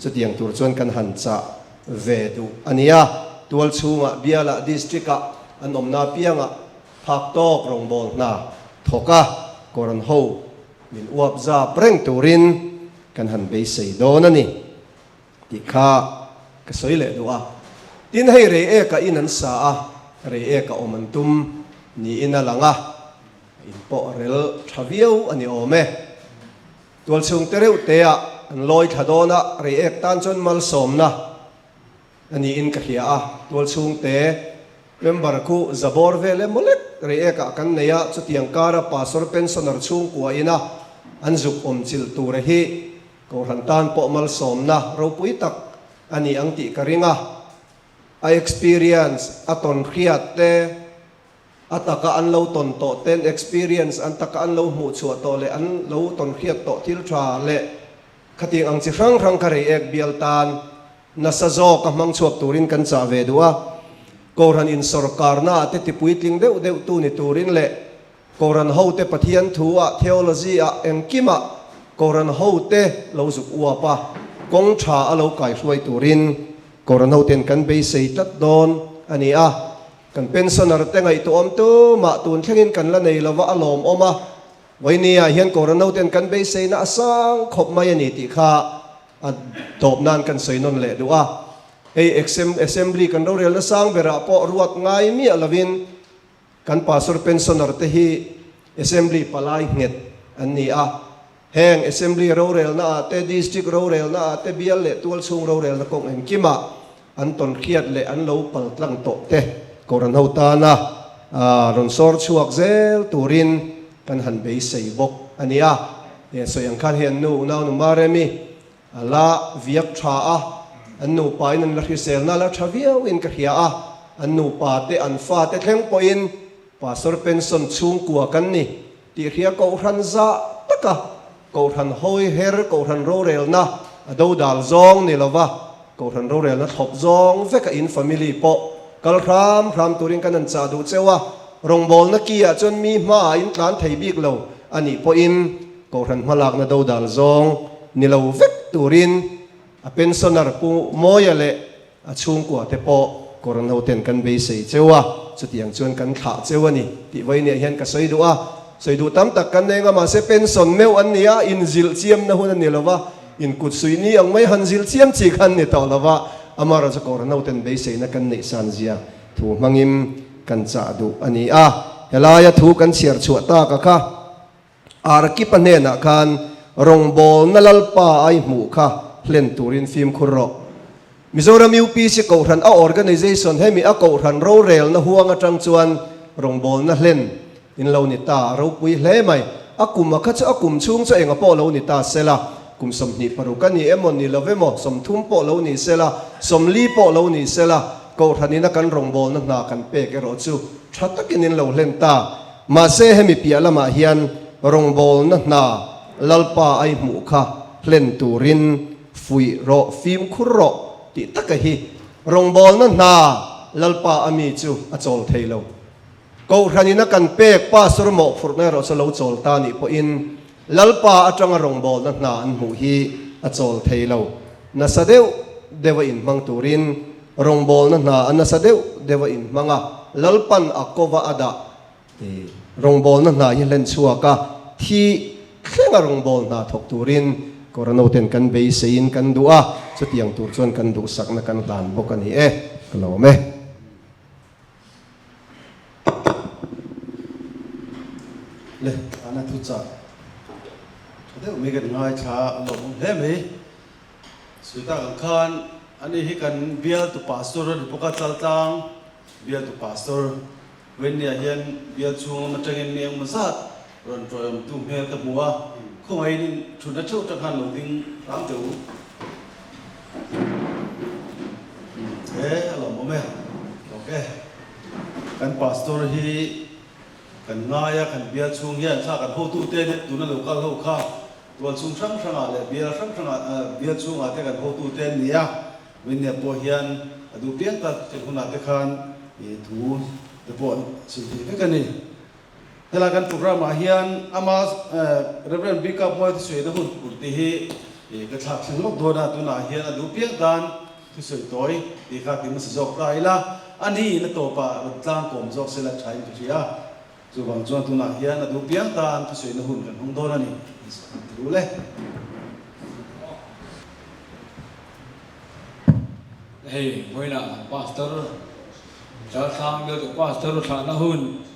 chutiang tur chuan kan han chah ve duh a ni a. Tual chhungah, bialah, district-ah an awmna apiangah phak tawk rawngbâwl hna thawk a, Koran ho min uap zap reng turin kan han beisei dawn a ni. Tih kha ka sawi leh duh a. Tin, hei rei eka in an sa a, rei eka awm an tum niin a lang a, a inpawh rel tha viau a ni awm e. Tualchhung te reuh te ah an lawi thla dawn a, rei ek tan chuan malsawmna a niin ka hria a, tualchhung te member khu zabawr vel emaw lek rei ekah kan nei a, chutiang kara pastor pensioner chhungkua ina an zuk awm chilh tura hi Kohhran tan pawh malsawmna ropui tak a ni ang tih ka ring a, a experience a tawn hriat te, a taka an lo tawn tawh ten experience an taka an lo hmuh chhuah tawh leh an lo tawn hriat tawh thil tha leh khatiang ang chi hrang hrang kha reiek bial tan nasa zawk a hmang chhuak turin kan chah ve duh a. Kohhran insawrkarna ah te tipuitling deuh deuh tu ni turin leh Kohhran hote Pathian thu ah, theology ah, engkimah Kohhran hote lo zuk uap a, kawng tha a lo kaihruai turin Kohhran hoten kan beisei tlat dawn a ni a. Kan pensioner te ngaihtuahawm tumah tun thlengin kan la nei lova a lawmawm a, Vawinia hian Kohhran hoten kan beiseina a sang khawp mai a ni tih kha a tawp nan kan sawi nawn leh duh a. Hei Assembly kan rorelna sang berah pawh ruat ngai miah lovin, Kan Pastor Pensioner te hi Assembly palai nghet an ni a, heng Assembly rorelna ah te, District rorelna ah te, bial leh tualchhung rorelna kawng engkimah an tawn hriat leh an lo pal tlang tawh te Kohhran ho tana rawn sawr chhuak zel turin kan han beisei bawk a ni a. He sawi ang khan hei an nu unaunu Maremi A la viak tha a, an nupa in an la hriselna a la tha viau in ka hria a, an nupa te an fa te thleng pawhin Pastor pension chhungkua kan ni tih hria Kohhran zah taka Kohhran hawi her Kohhran rorelna a dodal zawng ni lova Kohhran rorelna thlawp zawng veka in family pawh kal hram hram turin kan han chah duh cheu a, rawngbawlna ki ah chuan mi hmaah in tlan thei bik lo a nih pawhin Kohhran hmalakna dodal zawng ni lo vek turin a pensioner Pu Mawia leh a chhungkua te pawh Kohhran hoten kan beisei cheu a, chutiang chuan kan thlah cheu a ni tih vawinia hian ka sawi duh a. Sawi duh tam tak kan nei anga mahse pension meuh an ni a, inzilh chiamna hun a ni lo va, inkut suih ni ang mai han zilh chiam chi kha an ni tawh lo va, amaherawhchu Kohhran hoten beiseina kan neih san zia thu hmangin kan chah duh a ni a. Helaia thu kan chhiar chhuah tak a kha. Arkipa hnenah khan rawngbawlna Lalpa ai hmuh kha hlen turin fimkhur rawh. Mizoram UPC Kohhran a organisation hemi a Kohhran rorelna huang atang chuan rawngbawlna hlen in lo ni ta a ropui hle mai. A kum a kha chu a kum chhung chu enga pawh lo ni ta sela, kum 26 a ni emaw ni lo emaw, 30 pawh lo ni sela, 40 pawh lo ni sela, Kohhran ina kan rawngbawlna hna kan pek erawh chu tha takin in lo hlen ta. Mahse hemi piah lamah hian rawngbawlna hna Lalpa ai hmuh kha hlen turin fuih rawh, fimkhur rawh tih taka hi rawngbawlna hna Lalpa a mi chu a chawl thei lo. Kohhran ina kan pek pastor mawhphurhna erawh chu lo chawl ta nih pawhin Lalpa atanga rawngbawlna hna an hmuh hi a chawl thei lo. Nasa deuh deuh a inhmang turin Rawngbawlna hna a nasa deuh deuh a inhmang a, Lalpan a kova a dah. Rawngbawlna hna hi hlen chhuak a, thi thlenga rawngbâwl hna thawk turin Koranoten kan beiseiin kan duh a, chutiang tur chuan kan duhsakna kan hlan bawk a ni e. Ka lawm e. Le, ana thuchah tha deuh mai kan ngaithla a lawmawm hle mai. Sawi tak ang khan ani hi kan bialtu pastor a ni bawk a, Chaltlang bialtu pastor. Wendy-ah hian bial chhung lam atangin mi engmaw zat rawn tawiawmtu hmel ka hmu a, khawngaihin thutna theuh atang khan lo ding hram teh u. He a lawmawm e. Ok. Kan pastor hi kan ngai a, kan bial chhung hian thla kan hotute tuna lo kal ho kha tual chhung hrang hrangah leh bial hrang hrangah bial chhungah te kan hotute an ni a. Winnie pawh hian a duh piang tak cheng hunah te khan thu te pawh an chhilh thei vek a ni. Helai kan program ah hian ama Rev. Bikap Muai thusawi na hun tur tih hi ka thlak thleng lawk dawn a, tunah hian a duh piang tan thusawi tawi tih kha ti hmasa zawk ta ila, a ni in a tawpah rawn tlang kawm zawk sela thain ka hria. Chuvang chuan tunah hian a duh piang tan thusawi na hun kan hmang dawn a ni, ti ru le. Hei vawiinah kan pastor Chalthlang bialtu pastor thlahna hun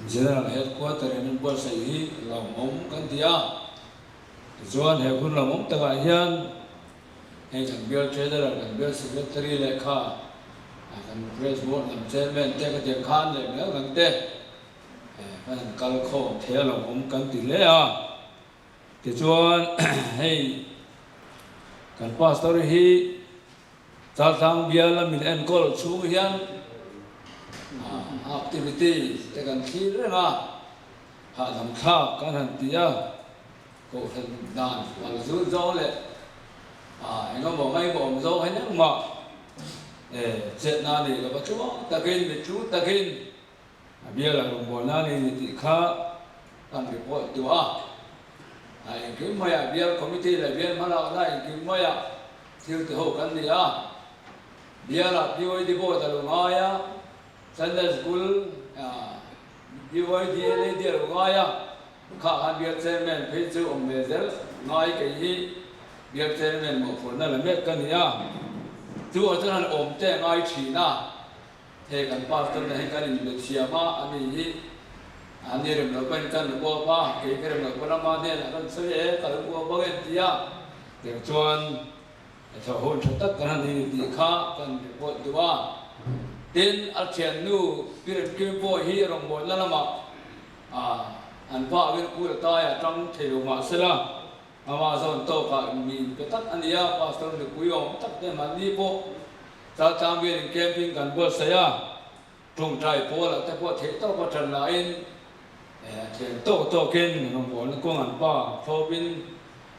General Headquarter in an buatsaih hi lawmawm kan ti a. Tichuan he hun lawmawm takah hian hei kan bial treasurer, kan bial secretary lehkha, kan press board lam chairman te khatiang khan leh mel dang te kan han kal khawm thei a lawmawm kan ti hle a. Tichuan hei kan pastor hi Chaltlang biala min enkawl chhung hian activity te kan thlir reng a, hahdam thlak kan han ti a, kohhran dan kal zut zawng leh engemaw ngaimawh awm zawng hian engmah chetna a nei lo va, tluang takin mitlu takin A bial a rawngbawlna a ni tih kha kan report duh a. A engkim maiah bial committee leh bial hmalakna engkim maiah thil ti ho kan ni a. Bialah PYD board a lo ngai a, Sunday School PYD lady a lo ngai a, kha khan bial chairman phei chu awm ve zel ngai kei hi bial chairman mawhphurhna la mek ka ni a. Chu ah chuan han awm te a ngai thin a. Hei kan pastor te hi kan inbe thiam a, ani hi ani rem loh pawhin kan uap a, kei ka rem loh pawn ama hnenah kan sawi e, ka lo uap ang em ti a, tiang chuan tho hun tha tak kan han ni tih kha kan report duh a. Tin, a thiannu Pi Remkim pawh hi rawngbawlna lamah an pa angin Pu Lataia tang thei lo mah sela, Amah zawn tawkah mi inpe tak a ni a, Pastor nupui awm tak te mahni pawh Chaltlang bialin camping kan buatsaih a, tawngtai pawlah te pawh theih tawk a ṭan lahin thian tawk tawkin rawngbawlna kawng an pa thlawpin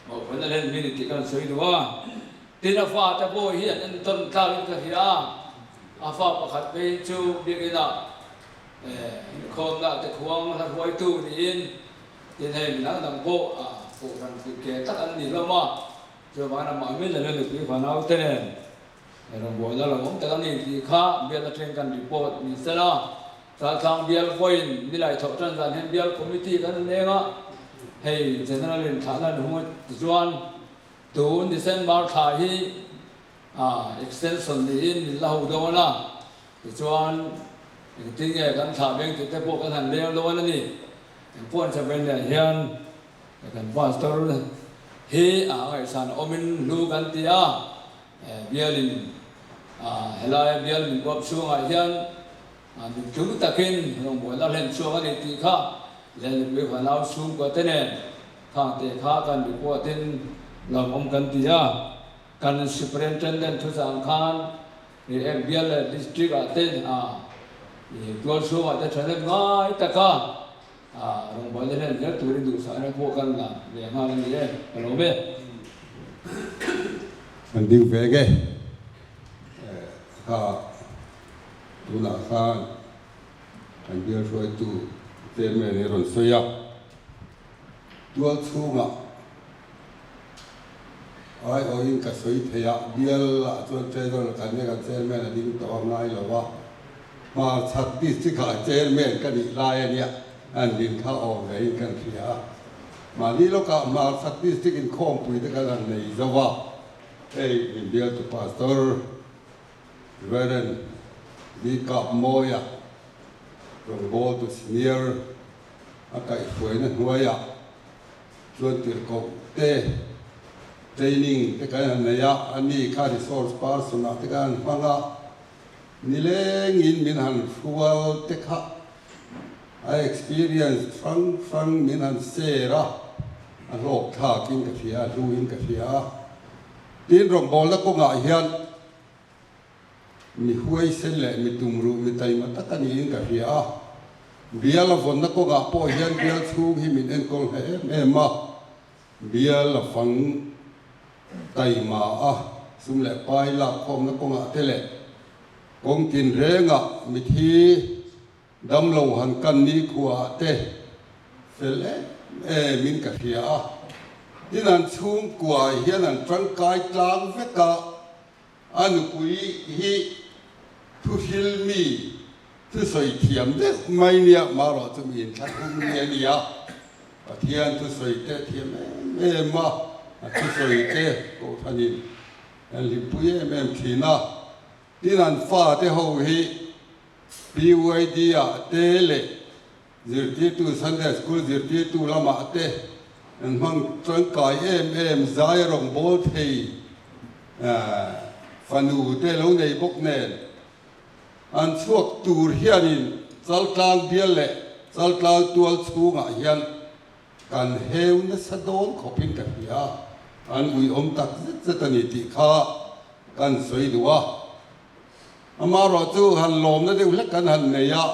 mawhphurhna hlen mi ni tih kan sawi duh a. Tin, a fate pawh hi an entawn tlakin ka hria a, a fa pakhat phei chu biakinah inkhawmna te khuang hla hruaitu niin Tin hei mi dang dang pawh kohhran kut ke tak an ni hlawm a, chuvangin amah min leh nupui fanau te nen rawngbawlna lo awm tak a ni tih kha bial atang kan report ni se la, Chaltlang bial pawhin nilai thawh tan zan hian bial committee kan han eng a, hei general in thlahna an hung a tichuan tun December thla hi extension niin min la ho dawn a, tichuan engtin nge kan thlah veng tih te pawh kan han leng dawn a ni. Engpawh an sawi nen hian kan pastor hi a ngaihsan awmin hlu kan ti a, bialin helaia bial min huap chhungah hian min tlung takin rawngbawlna hlen chhuak a ni tih kha Lelnupui Fanau chhungkua te nen khangte kha kan report in lawmawm kan ti a, kan superintendent thuchang khan React bial leh district ah te tual chhungah te thahnem ngai taka rawngbawlna hian zel turin duhsakna pawh kan la ve nghal a ni e, ka lawm e. Kan ding ve nge kha tunah khan kan bial hruaitu chairman hi a rawn sawi a, tual chhungah Aiawhin ka sawi thei a, bial ah chuan Treasurer kan nia kan Chairman a ding tawh a ngai lo a, hmarchhak District ah Chairman ka nih lai a nia an din kha awm ve in kan hria a. Mahni lawkah Hmarchhak District inkhawmpui te kan han nei zo a, hei min bialtu Pastor Rev. B. Kapmawia rawngbawltu senior a kaihhruaina hnuaiah chuan tirhkoh te training te kan han nei a, ani kha resource person ah te kan han hmang a, nilengin min han hrual te kha a experience hrang hrang min han share a, a hlawk thlakin ka hria a, hluin ka hria a. Tin, rawngbawlna kawngah hian mi huaisen leh mi tumruh mi taima tak a niin ka hria a. Bial a vawnna kawngah pawh hian bial chhung hi min enkawl hle em em a, bial a fang taima a, sum leh pai lak khawmna kawngah te leh kawng tinrengah mithi Damlo han kan ni khuaah te fel em em in ka hria a, tin an chhungkua hian an tangkai tlang vek a, a nupui hi thuhril mi thusawi thiam deuh mai nia marawh chu mi inthlahrung mi a ni a, Pathian thusawi te thiam em em a, a thusawi te kohhranin an hlimpui em em thin a, tin an fate ho hi PYD ah te leh zirtirtu Sunday School zirtirtu lamah te an hmang tangkai em em zai a rawn bawl thei fanu te lo nei bawk nen an chhuak tur hianin Chaltlang bial leh Chaltlang tual chhungah hian kan heu nasa dawn khawpin ka hria an uiawm tak zet zet a ni tih kha kan sawi duh a. Amaherawh chu han lawmna deuh hlek kan han nei a,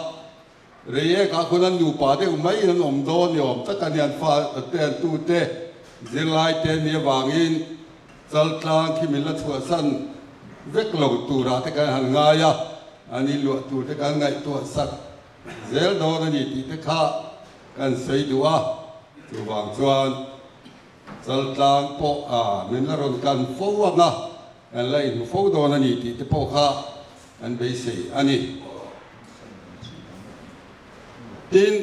Reiek ah khawn an nupa deuh mai in an awm dawn ni awm tak a ni, an fa te an tu te zirlai te ni avangin Chaltlang khi min la chhuahsan vek lo turah te kan han ngai a, an inluah tur te kan ngaihtuah sak zel dawn a ni tih te kha kan sawi duh a, chuvang chuan Chaltlang pawh a min la rawn kan fo ang a. Kan la inhmu fo dawn a ni tih te pawh kha kan beisei a ni. Tin,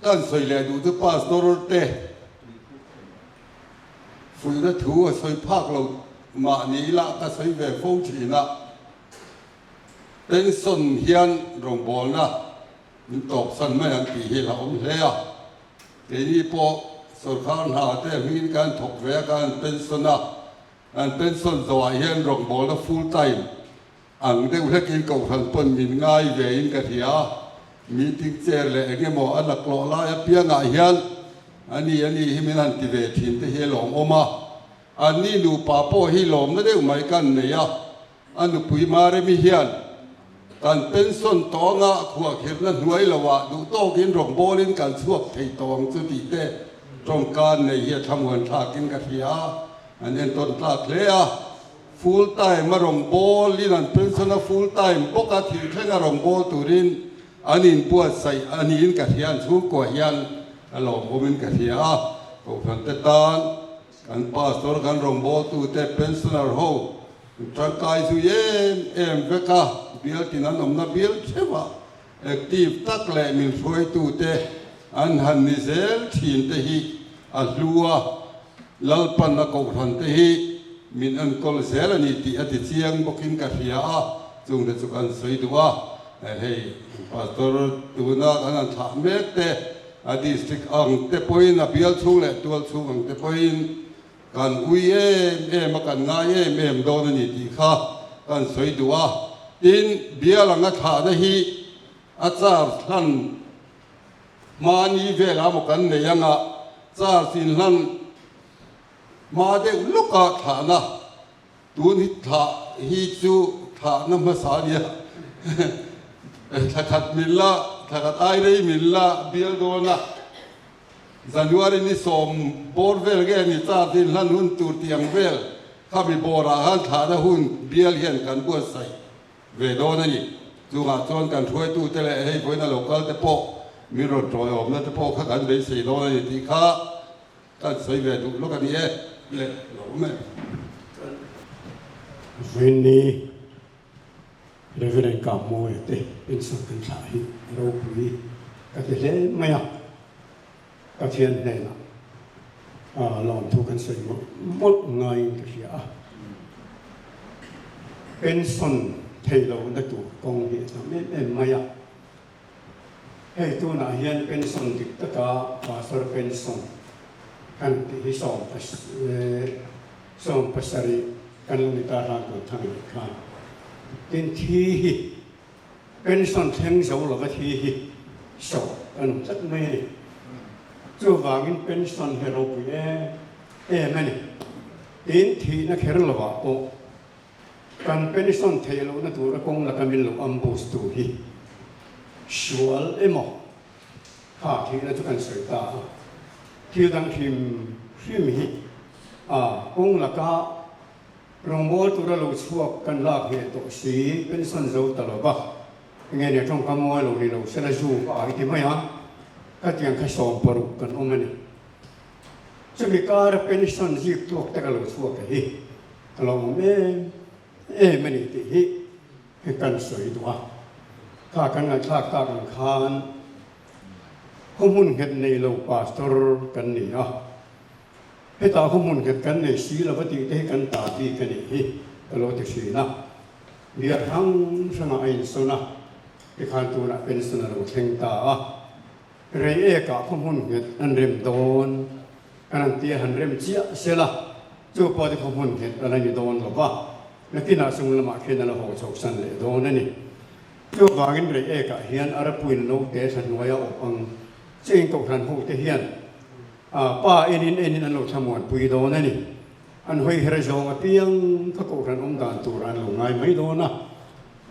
kan sawi leh duh chu Pastor te fuihna thu a sawi phak lo mahni ila ka sawi ve fo thin a, pension hian rawngbawlna min tawpsan mai ang tih hi a hlauhawm hle a. Keini pawh sorkar hna te hmingin kan thawk ve a, kan pension a. An pension zawhah hian rawngbawlna full time ang deuh hlekin kohhran pawn min ngai ve in ka hria a, meeting chair leh eng emaw a laklawh lai apiangah hian ani ani hi min han ti ve thin te hi a lawmawm a, anni nupa pawh hi lawmna deuh mai kan nei a, a nupui Maremi hian kan pension tawh anga khuahkhirhna hnuai loah duh tawkin rawngbawlin kan chhuak thei tawh ang chu tih te tawngka nei hi a thlamuan thlakin ka hria a. An entawn tlak hle a, full time a rawn bawl in an pension a full time bawk a thil thleng a rawn bawl turin an inbuatsaih a niin ka hria, an chhungkua hian a lawmawm in ka hria a, Kohhran te tan kan pastor kan rawn bawl tu te pensioner ho an tangkai zui em em vek a, bial tin an awmna bial theuh ah active tak leh min hruaitu te an han ni zel thin te hi a hlu a, Lalpan a kohhran te hi min enkawl zel a ni tih a ti chiang bawkin ka hria a, chungte chu kan sawi duh a, hei Pastor tuna kan han thlah mek te, a district ang te pawhin a bial chhung leh tual chhung ang te pawhin kan ui em em a, kan ngai em em dawn a ni tih kha kan sawi duh a, tin bial anga thlahna hi a charge hlan Hmani velah maw kan nei anga charge in hlan hma deuh lawka thlahna tun hi thlah hi chu thlahna hmasa a nia thla khat min la thla khat ai rei min la bial dawn a January ni sawm bawr vel nge ni charge in hlan hun tur tih ang vel khami bawrah khan thlahna hun bial hian kan buatsaih ve dawn a ni. Chungah chuan kan hruaitute leh hei vawiina lo kal te pawh min rawn tawiawmna te pawh kha kan beisei dawn a ni tih kha kan sawi ve duh lawk a ni e le lo awm e. Vawiinni Reverend Kamawia te pension kan thlah hi ropui ka ti hle mai a, Pathian hnenah. Lawmthu kan sawi mawlh mawlh ngaiin ka hria a. Pension thei lohna tur kawng hi a tam em em mai a. Hei tunah hian pension dik taka pastor pension kan tih hi 77 kan lo ni ta hlan tur thang anih kha. Tin thi hi Pension thleng zo lova thi hi sawh kan awm tlat mai a ni. Chuvangin pension hi ropui em em a ni. Tin, thihna kher lovah pawh kan pension theih lohna tura kawng laka min lo ambush tu hi sual emaw kha thihna chu kan sawi ta a. Thil dang hrim hrim hi a kawng laka Rawngbawl tura lo chhuak kan lak ve tawh si, pension zo ta lo va, enge nia tawngka mawi lo ni lo sela zu ka ai ti mai a, ka tiang kha 60 kan awm a ni. Chumi kara pension zik tuak te ka lo chhuak a hi ka lo awm em em a ni tih hi kan sawi duh a, kha kan ngaihthlak tak ang khan khaw hmun nghet nei lo pastor kan ni a. Hetah khaw hmun nghet kan nei si lo va tih te hi kan ta bik a nih hi ka lo ti thin a. Biak hrang hrangah a insawn a, tikhan tunah pension a lo thleng ta a. Rei ekah khaw hmun nghet an rem dawn kan han tia han rem chiah sel a, chu pawh chu khaw hmun nghet a la ni dawn lo va, nakinah chung lamah khian a la haw chhohsan leh dawn a ni. Chuvangin rei ekah hian a rapuin naute thla hnuaia awp ang chiin kohhran hote hian A pa enin enin an lo thlamuanpui dawn a ni. An hawi her zawng apiang kha kohhran awm dan tur an lo ngai mai dawn a.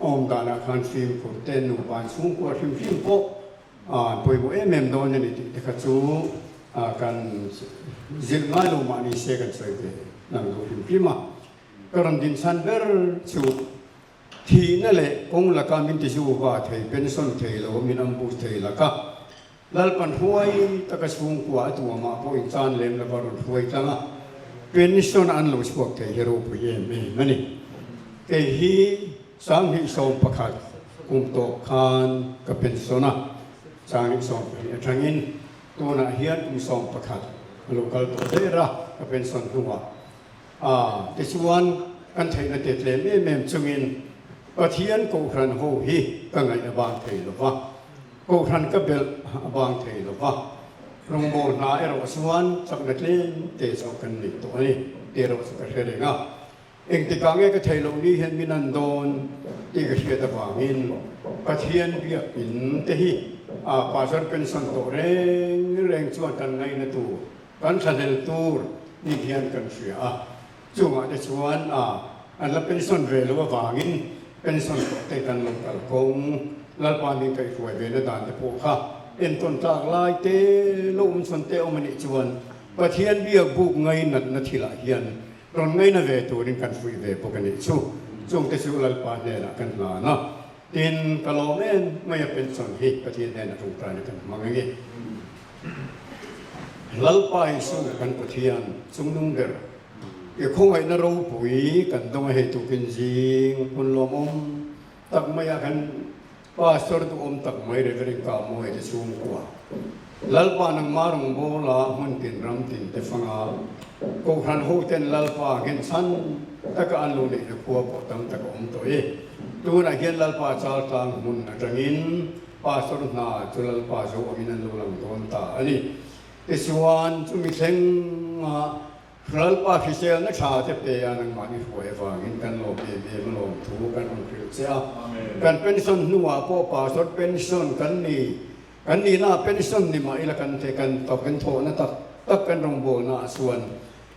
A awm danah khan fimkhur te nupa an chhungkua hrim hrim pawh an pawimawh em em dawn a ni tih te kha chu kan zilh ngai lo mah ni se kan sawi ve lang duh hrim hrim a. Ka rawn dinchhan ber chu thihna leh kawng laka min tizuva thei, pension thei lo, min ambush thei laka Lalpan hruai taka chhungkua a tuamah pawh inchan lem lova rawn hruai tlang a, pension an lo chhuak thei hi ropui em em a ni. Kei hi 2011 kum tawp khan ka pension a, 2012 atangin tunah hian kum 11 a lo kal tawh der a ka pension hnuah. A, tichuan kan theihna te tlem em em chungin Pathian Kohhran ho hi ka ngaih a bang thei lova, Kohhran ka belh a bang thei lova, rawngbâwl hna erawh chuan chakna tlem te chauh kan nei tawh a ni tih erawh chu ka hre reng a. Engtikah nge ka theih loh ni hian min an dawn tih ka hriat avangin Pathian biakinn te hi a Pastor pension tawh reng reng chuan kan ngaihna tur Kan thlahlel tur ni hian kan hria a, chungah te chuan a an la pension ve lo avangin pension tawh te kan lo kal kawng Lalpa min kaihhruai ve na dan te pawh kha entawn tlak lai te lo awm chhawn te awm a nih chuan Pathian biak buk ngainatna thilah hian rawn ngaina ve turin kan fuih ve bawk a nih chu. Chung te chu Lalpa hnenah kan hlan a, tin ka lawm em mai a pension hi Pathian hnenah tawngtaina kan hmang a nge. Lalpa Isu kan Pathian chungnung ber i khawngaihna ropui kan dawng a hei tukin zing hun lawmawm tak maiah kan Pastor duhawm tak mai Reverend Kamuai te chhungkua Lalpa nangmah rawngbawla hmun tin ram tin te fanga Kohhran hoten Lalpa nghenchhan taka an lo neihna khua pawh tam tak a awm tawh e. Tunah hian Lalpa chaltlang hmun atangin Pastor hna chu Lalpa zo awmin an lo lang dawn ta a ni. Tichuan, chumi thlenga Lalpa hriselna tha te pe a nangmahni hruai avangin kan lawm em em a lawm thu kan rawn hrilh che a. Kan pension hnuah pawh pastor pension kan ni, kan nihna pension ni mah ila kan the kan kan thawhna tak tak kan rawngbawlnaah chuan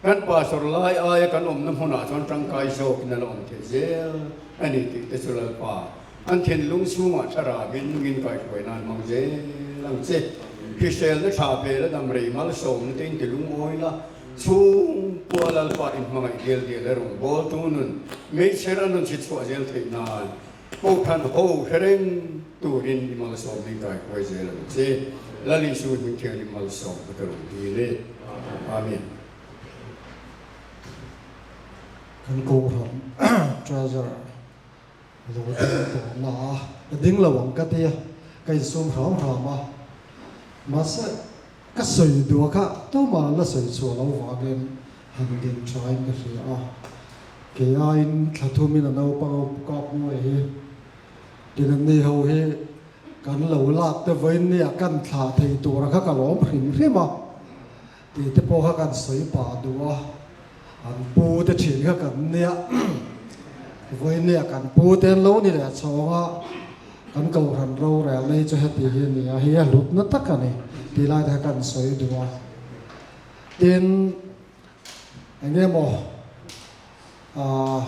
Kan pastor lai aia kan awmna hmunah chuan tangkai zawkin a la awm thei zel a ni tih te chu Lalpa an thinlung chhungah thlarauin nungin kaihruai nan hmang zel ang che. Hriselna tha ve la dam rei malsawmna te in ti lungawi la, chhungkua Lalpa in hmangaih dial dial e rawngbawltu nun meichher a nun chhi chhuah zel theih nan Kohhran ho hre reng turin i malsawm ding kaihruai zel ang che. Lal Isu hming thian i malsawm ka rawn dil e. Amen. Kan Kohhran Treasurer lo ding tawh na a, ka ding lo ang ka ti a, ka insum hram hram a. Mahse. Ka sawi duh kha tumah la sawi chhuah lo vangin han din thain ka hria a. Kei aiin thla thumin a naupang ho pu kap mawi hi tin an ni ho hi kan lo lak te vawiin nia kan thlah thei tura kha ka lawm hrim hrim a tih te pawh kha kan sawi pah duh a. An pu te thin kha kan nia vawiin nia kan pu te an lo ni leh chhawng a. Kan kohhran rorel nei chu heti hi a ni a, hei a hlutna tak a ni tih lai te kha kan sawi duh a. Tin, eng emaw aah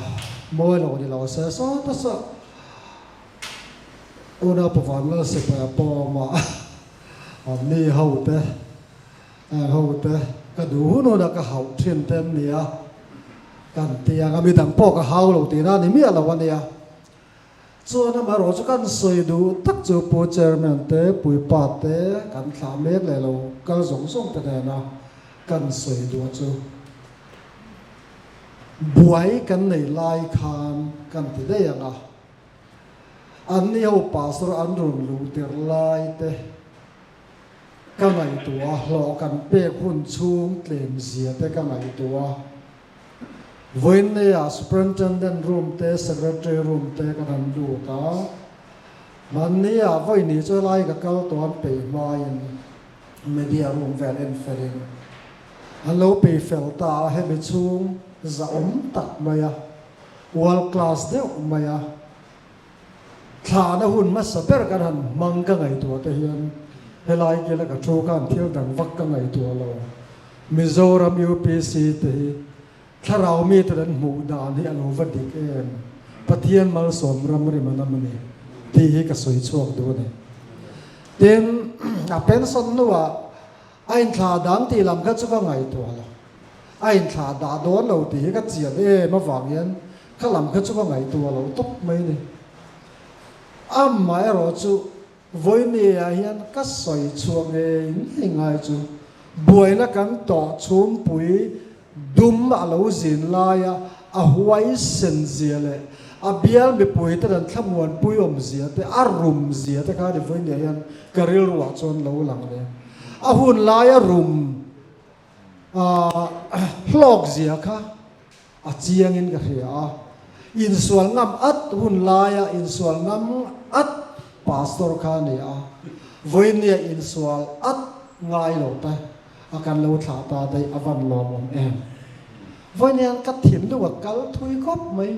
mawi lo ni lo se sawta saw unau Pavan Lalsipaia pawm a an ni ho te heng ho te ka duh hun hun a ka hauh thin te an ni a, kan ti ang a, midang pawh ka hau lo tihna a ni miah lo a nia. Chuan amaherawh chu kan sawi duh tak chu Pu Chairman te, Puipa te kan thlah mek leh lo kal zawng zawng te nena kan sawi duh chu buai kan nei lai khan kan ti daih ang a, an ni ho pastor an rawn luh tirh lai te ka ngaihtuah a, hlawh kan pek hun chhung tlem zia te ka ngaihtuah a. Vawiinneia Superintendent room te Secretary room te kan han lut a, hmannia vawiini chu helai ka kal tawh an peih hmain media room vel en felin an lo peih fel ta a, hemi chhung zahawm tak mai a, world class deuh mai a, thlahna hun hmasa ber kan han hmang ka ngaihtuah te hian helai kila ka thu khan thil dang vak ka ngaihtuah lo. Mizoram UPC te hi thlarau mite an hmuh dan hi a lo va dik em? Pathian malsawm ram rim an awm a ni tih hi ka sawi chhuak duh a ni. Tin, a pension hnuah a inthlah dang tih lam kha chu ka ngaihtuah lo. A inthlah dah dawn lo tih hi ka chian em avang hian kha lam kha chu ka ngaihtuah lo tawp mai a ni. Amaherawhchu Vawinia hian ka sawi chhuah ngei ngei ngai chu buaina kan tawh chhumpui dum a lo zin laia a huaisen zia leh a bial mipui te dan thlamuanpui awm zia te a rum zia te kha ni vawinia hian ka rilruah chuan lo lang le. A hun laia rum hlawk zia kha A chiangin ka hria a, insual ngam at hun laia insual ngam at pastor kha a ni a, vawinia insual at ngai lo te a kan lo thlah ta daih a van lawmawm em. Vawinia ka thinlung a kal thui khawp mai.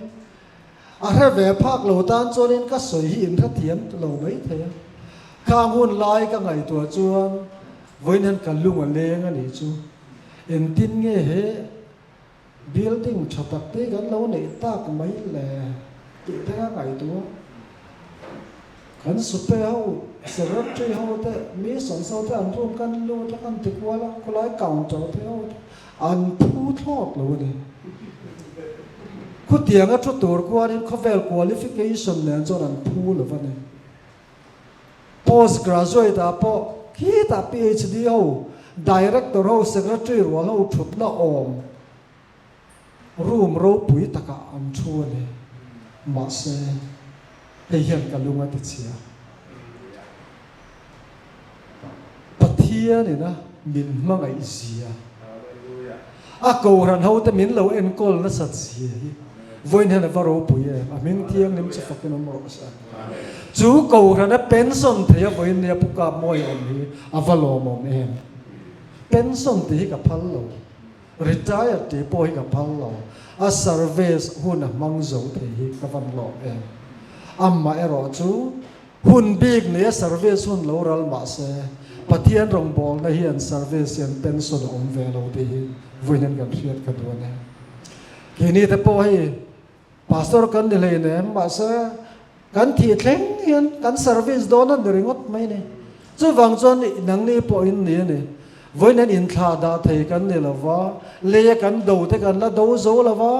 A hre ve phak lo tan chuanin ka sawi hi inhrethiam lo mai thei a. Khang hun lai ka ngaihtuah chuan vawiin hian ka lung a leng a nih chu. Engtin nge he Building tha tak te kan lo neih tak mai le tih te ka ngaihtuah. Kan supe ho, secretary ho te, mission ho te an room kan lut a kan ti kual a, khawlai counter te ho te an phu thlawt lo a ni. Khutianga thu tur kualin khawvel qualification nen chuan an phu lo a ni. Post graduate ah pawh khitah PhD ho, Director ho, Secretary rual ho thutna awm room ropui takah an thu a ni. Mahse, hei hian ka lung a ti chhia. Pathian ina min hmangaih zia, a kohhran ho te min lo enkawl nasat zia hi vawiin hian a va ropui em, a hming thianghlim chu fakin awm rawh se. Chu kohhrana pension thei a vawiin nia Pu Kapmawia awm hi a va lawmawm em. Pension tih hi ka phal lo, retired tih pawh hi ka phal lo, a service hun a hmang zo thei hi ka van lawm em. Amah erawh chu Hun bik nia service hun lo ral mah se, Pathian rawngbawlna hian service hian pension a awm ve lo tih hi vawiin kan hriat ka duh a ni. Keini te pawh hei pastor kan ni hleinem mahse kan thih thleng hian kan service dawn a ni ringawt mai ni. Chuvang chuan nangni pawh in ni a ni. Vawiin hian inthlah dah thei kan ni lo va, leia kan do te kan la do zo lo va,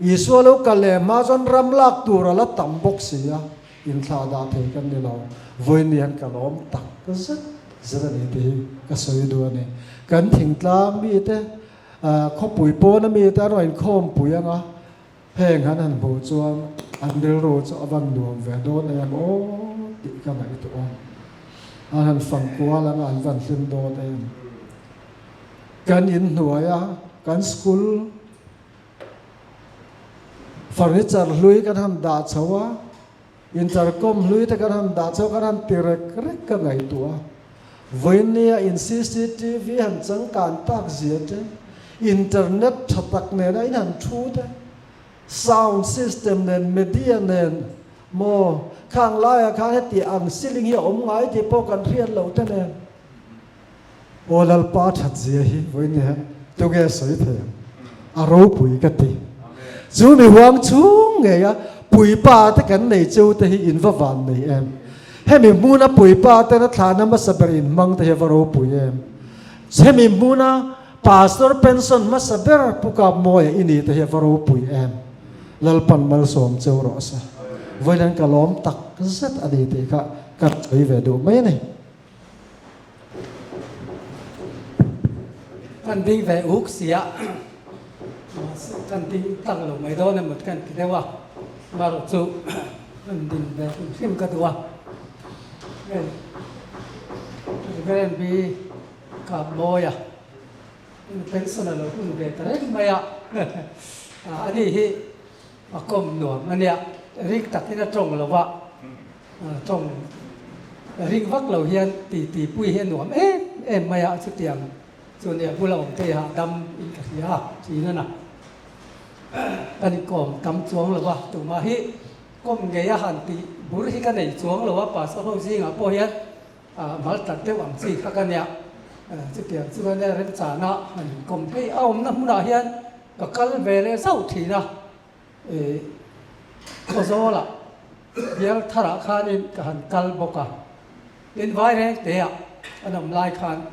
Isua lo kal leh hma chuan ram lak tur a la tam bawk si a, inthlah dah thei kan ni lo. Vawiin hian ka lawm tak zet zet a ni tih hi ka sawi duh a ni. Kan thingtlang mite, khawpui pawna mite an rawn inkhawmpui ang a, heng han han hmuh chuan an rilru chu a van nuam ve dawn em aw tih ka ngaihtuah a. An han fang kual ang a, an van hlim dawn em. Kan inhnuaia kan school furniture hlui kan han dah chho a, intercom hlui te kan han dah chho a, kan han ti rek rek ka ngaihtuah a. Vawinia in cctv han changkan tak zia te, internet tha tak nena in han thu te, sound system nen, media nen maw, khang laiah khan heti ang ceiling hi a awm ngai tih pawh kan hriat loh te nen. Aw Lalpa that zia hi vawiin hian tunge sawi thei ang? A ropui ka ti. Chu mi huang chhung ngei a puipa te kan nei cheu te hi in va van nei em? Hemi hmuna puipa tena thlahna hmasa ber in hmang te hi a va ropui em? Hemi hmuna Pastor pension hmasa ber Pu Kapmawia i ni te hi a va ropui em? Lalpan malsawm cheu rawh se. Vawiin hian ka lawm tak zet a ni tih kha ka sawi ve duh mai a ni. Kan ding ve uk sia, mahse kan ding tak lo mai dawn emaw kan ti deuh a, amaherawh chu kan din ve hrim hrim ka duh a, hei Reverend B Kapmawia pension a lo hun ve ta reng mai a, ani hi a kawm nuam a nia, ring takin a tawng lo va. Tawng ring vak lo hian ti ti pui hi a nuam em em mai a, chutiang chu nia bula awm te hahdam in ka hria a, thin a na. Kan inkawm tam chuang lo va, tumah hi kawm ngei a han tih bur hi ka nei chuang lo a, pastor ho zingah pawh hian mal tat deuh ang chi kha ka nia. Chutiang chu ka nia remchana han inkawm phei a awmna hmunah hian ka kal ve leh zauh thin a. Khawzawlah bial tharah khanin ka han kal bawk a, tin Vairengteah an awm lai khan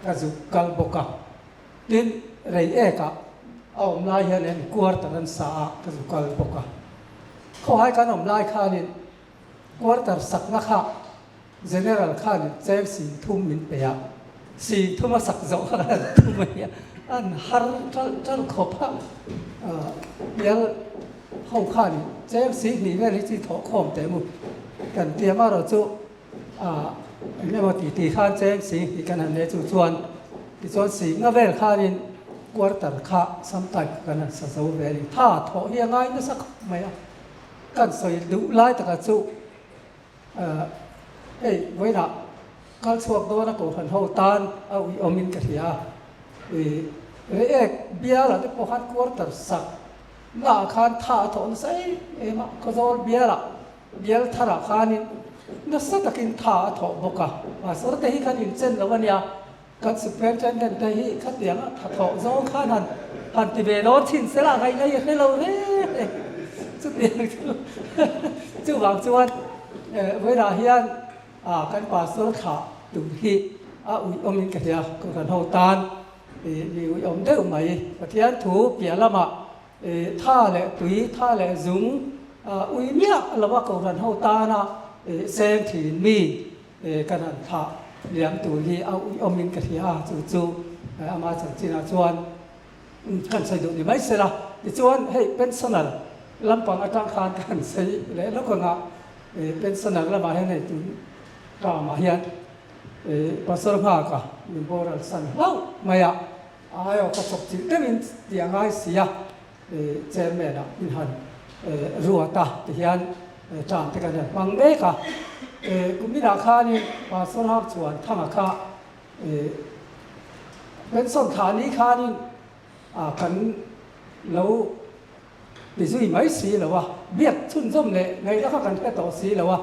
ka zuk kal bawk a, tin Reiekah a awm lai hian en quarter an sa a ka zu kal bawk a. Khawhai kan awm lai khanin quarter sakna kha General khanin cheng 30 min pe a, 30 a sak zawh kha kan tum a nia, an har ṭalh ṭalh khawp a, bial ho khanin cheng 20 vel hi chi thawh khawm teh mu kan ti a, amaherawh chu eng emaw ti ti khan cheng 20 kan han nei chu chuan tichuan 50 vel khanin quarter kha sometime kan han sa zo ve a ni, tha thawh hi a ngai nasa khawp mai a, kan sawi duh lai takah chu. Hei vawiinah kal chhuak dawn a kohhran ho tan a uiawm in ka hria a, i Reiek bial ah te pawh khan quarter sak na ah khan tha a thawh nasa em em a, Khawzawl bial ah bial thar ah khanin nasa takin tha a thawh bawk a, pastor te hi khan inchen lo a nia, kan superintendent te hi khatiang a tha thawh zawng khan han han ti ve dawn thin se lah ngaih ngaih a hre lo reng e chutiang chu chuvang chuan vawilah hian ah kan pastor thlah tur hi a uiawm in ka hria kohhran ho tan ih mi uiawm deuh mai Pathian thu piah lamah ih tha leh tui tha leh zung ah ui miah lova kohhran ho tana ih seng thin mi Kan han thlah liam tur hi a uiawmin ka hria a, chu chu ama chanchinah chuan kan sawi duh ni mai se la. Tichuan hei pensioner lampang atang khan ka han sawi leh lawk ang a, pensioner lamah hian hei tun term-ah hian Pastor Nghaka min boral san hlauh mai a, a aiawh ka chawp chilh deuhin tih a ngai si a. Chairman ah min han ruat a tihian term te kan han hmang mek a. Kuminah khanin Pastor Hak chuan Thanga kha pension thlah ni khanin kan lo ti zui mai si lo a, biak chhunzawm leh ngaihna kha kan hre tawh si lo a,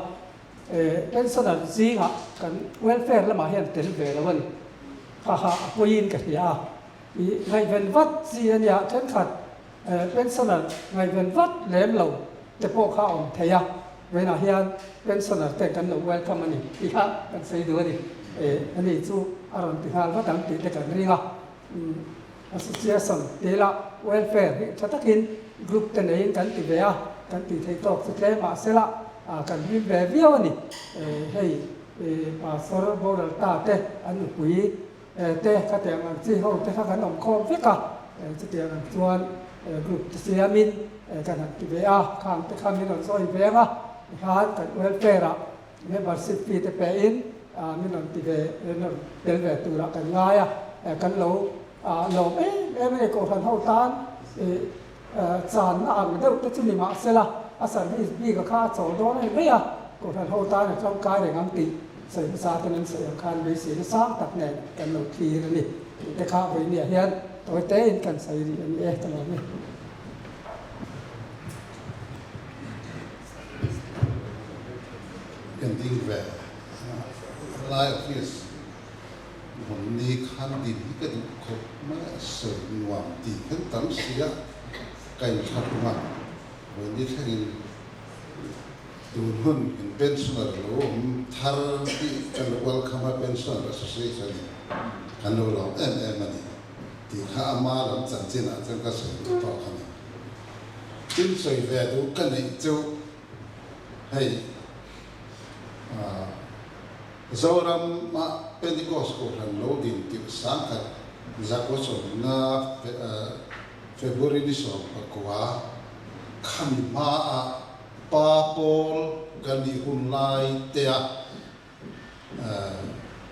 pensioner zingah kan welfare lamah hian tel ve lo a ni. Kha kha a pawiin ka hria a. I ngaihven vat chi a nia, thenkhat pensioner ngaihven vat lem lo te pawh kha a awm thei a, vawiinah hian pensioner te kan lo welcome a ni tih kha kan sawi duh a ni. Ani chu a rawn ti nghal vat ang tih te kan ring a, association tih lah welfare hi tha takin group te neiin kan ti ve a, kan tih theih tawk chu tlem mah se la kan hlim ve viau a ni. Hei pastor boral ta te an nupui Te khatiang ang chi ho te kha kan awm khawm vek a, chutiang ang chuan group te siamin kan han ti ve a, khang te kha min rawn sawi veng a, tikhan kan welfare ah membership fee te pe in min rawn ti ve, min rawn tel ve turah kan ngai a, kan lo. Lawm em em a ni, Kohhran ho tan channa ang deuh te chu ni mah sela, a service bik a kha a chawl dawn a ni mai a, Kohhran ho tan a tangkai reng ang tih sawi hmasa ten an sawi ang khan beiseina sang tak nen kan lo thlir a ni tih te kha vawinia hian tawi tein kan sawi rih a ni e ka lawm e. Kan ding ve lai office Hmun ni khan din hi ka duh khawp mai a, sawi nuam tih khan tam si a, ka inthla hlum a, vawiin thlengin tun hun in pensioner lo awm thar hi kan lo welcome a, pensioner association in kan lo lawm em em a ni tih kha ama lam chanchin ah chuan ka sawi duh tawk a ni. Tin sawi ve duh ka neih chu hei ah. Zoram a Pentecost Kohhran lo din tirh sangkhat zakua sawmna February ni 19 khami hma a pa pawl ka nih hun lai te a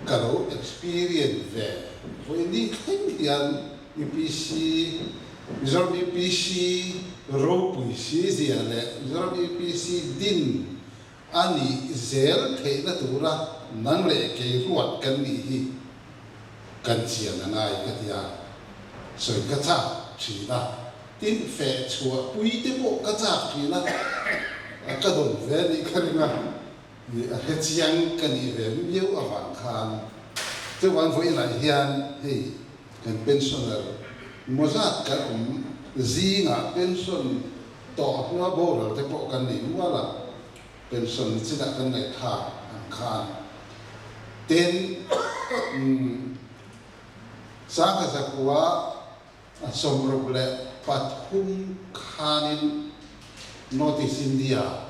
ka lo experience ve vawi ni thleng hian UPC Mizoram UPC ropui si zia leh Mizoram UPC din A nih zel theihna tura nang leh kei ruat kan nih hi kan chian a ngai ka ti a, sawi ka chak thin a, tin feh chhuah pui te pawh ka chak thin a, ka dawn ve nih ka ring a, a hre chiang ka nih ve miau avang khan chuvang vawiinah hian hei kan pensioner mawzat kan awm zingah pension Tawh hnua boral te pawh kan nei nual a, pension chinah kan ngaihthlak ang khan. Tin, Sangha 1963 khanin North East India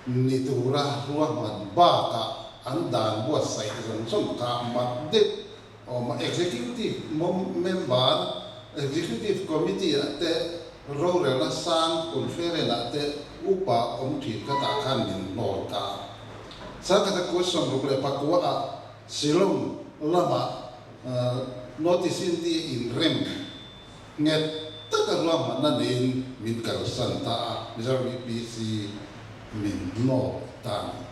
ni tura ruahman bakah an dan buatsaih zawng zawng kha mat deuh awm a. Executive member, Executive Committee ah te rorelna sang conference ah te upa awm thin kha tah khan min hnawl ta a. 1969 ah Shillong lamah North East India inrem nghet taka ruahmanna neiin min kalsan ta a, Mizoram UPC min hnawt ta a ni.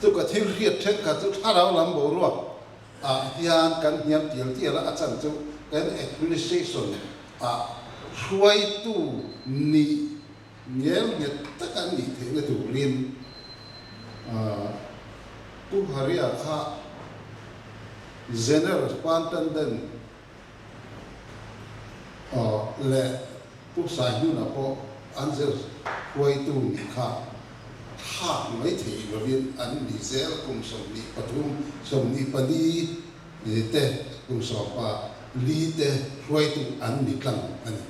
Chu ka thil hriat thenkhat chu thlarau lam boruak ah hian kan hniam tial tial a, a chan chu kan administration ah hruaitu nih ngel nghet tak an nih theihna turin Pu Haria kha General Superintendent leh Pu Saihnuna pawh an zir hruaitu nih kha thlak mai thei lovin an ni zel kum 23, 24 te kum sawmpa li te hruaitu an ni tlang a ni.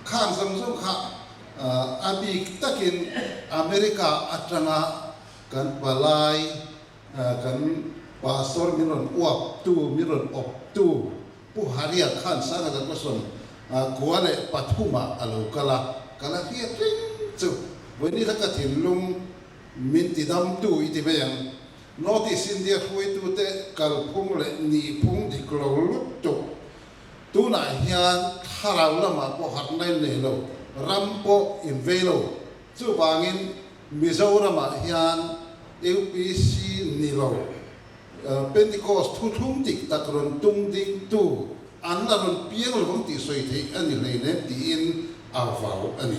Khang zawng zawng kha a bik takin America atanga kan palai Kan Pastor min rawn uap tu, min rawn awp tu Pu Haria khan 1973 ah a lo kal a, ka la hriat reng chu. Vawiin ka thinlung min ti dam tu i ti mai ang. North East India hruaitute kalphung leh nihphung dik lo lutuk tunah hian thlarau lamah pawh harhna in nei lo, ram pawh in vei lo. Chuvangin Mizoramah hian UPC ni lo, Pentecost thuthlung dik tak rawn tung dingtu an la rawn piang lovang tih sawi theih a ni hleinem tiin a vau a ni.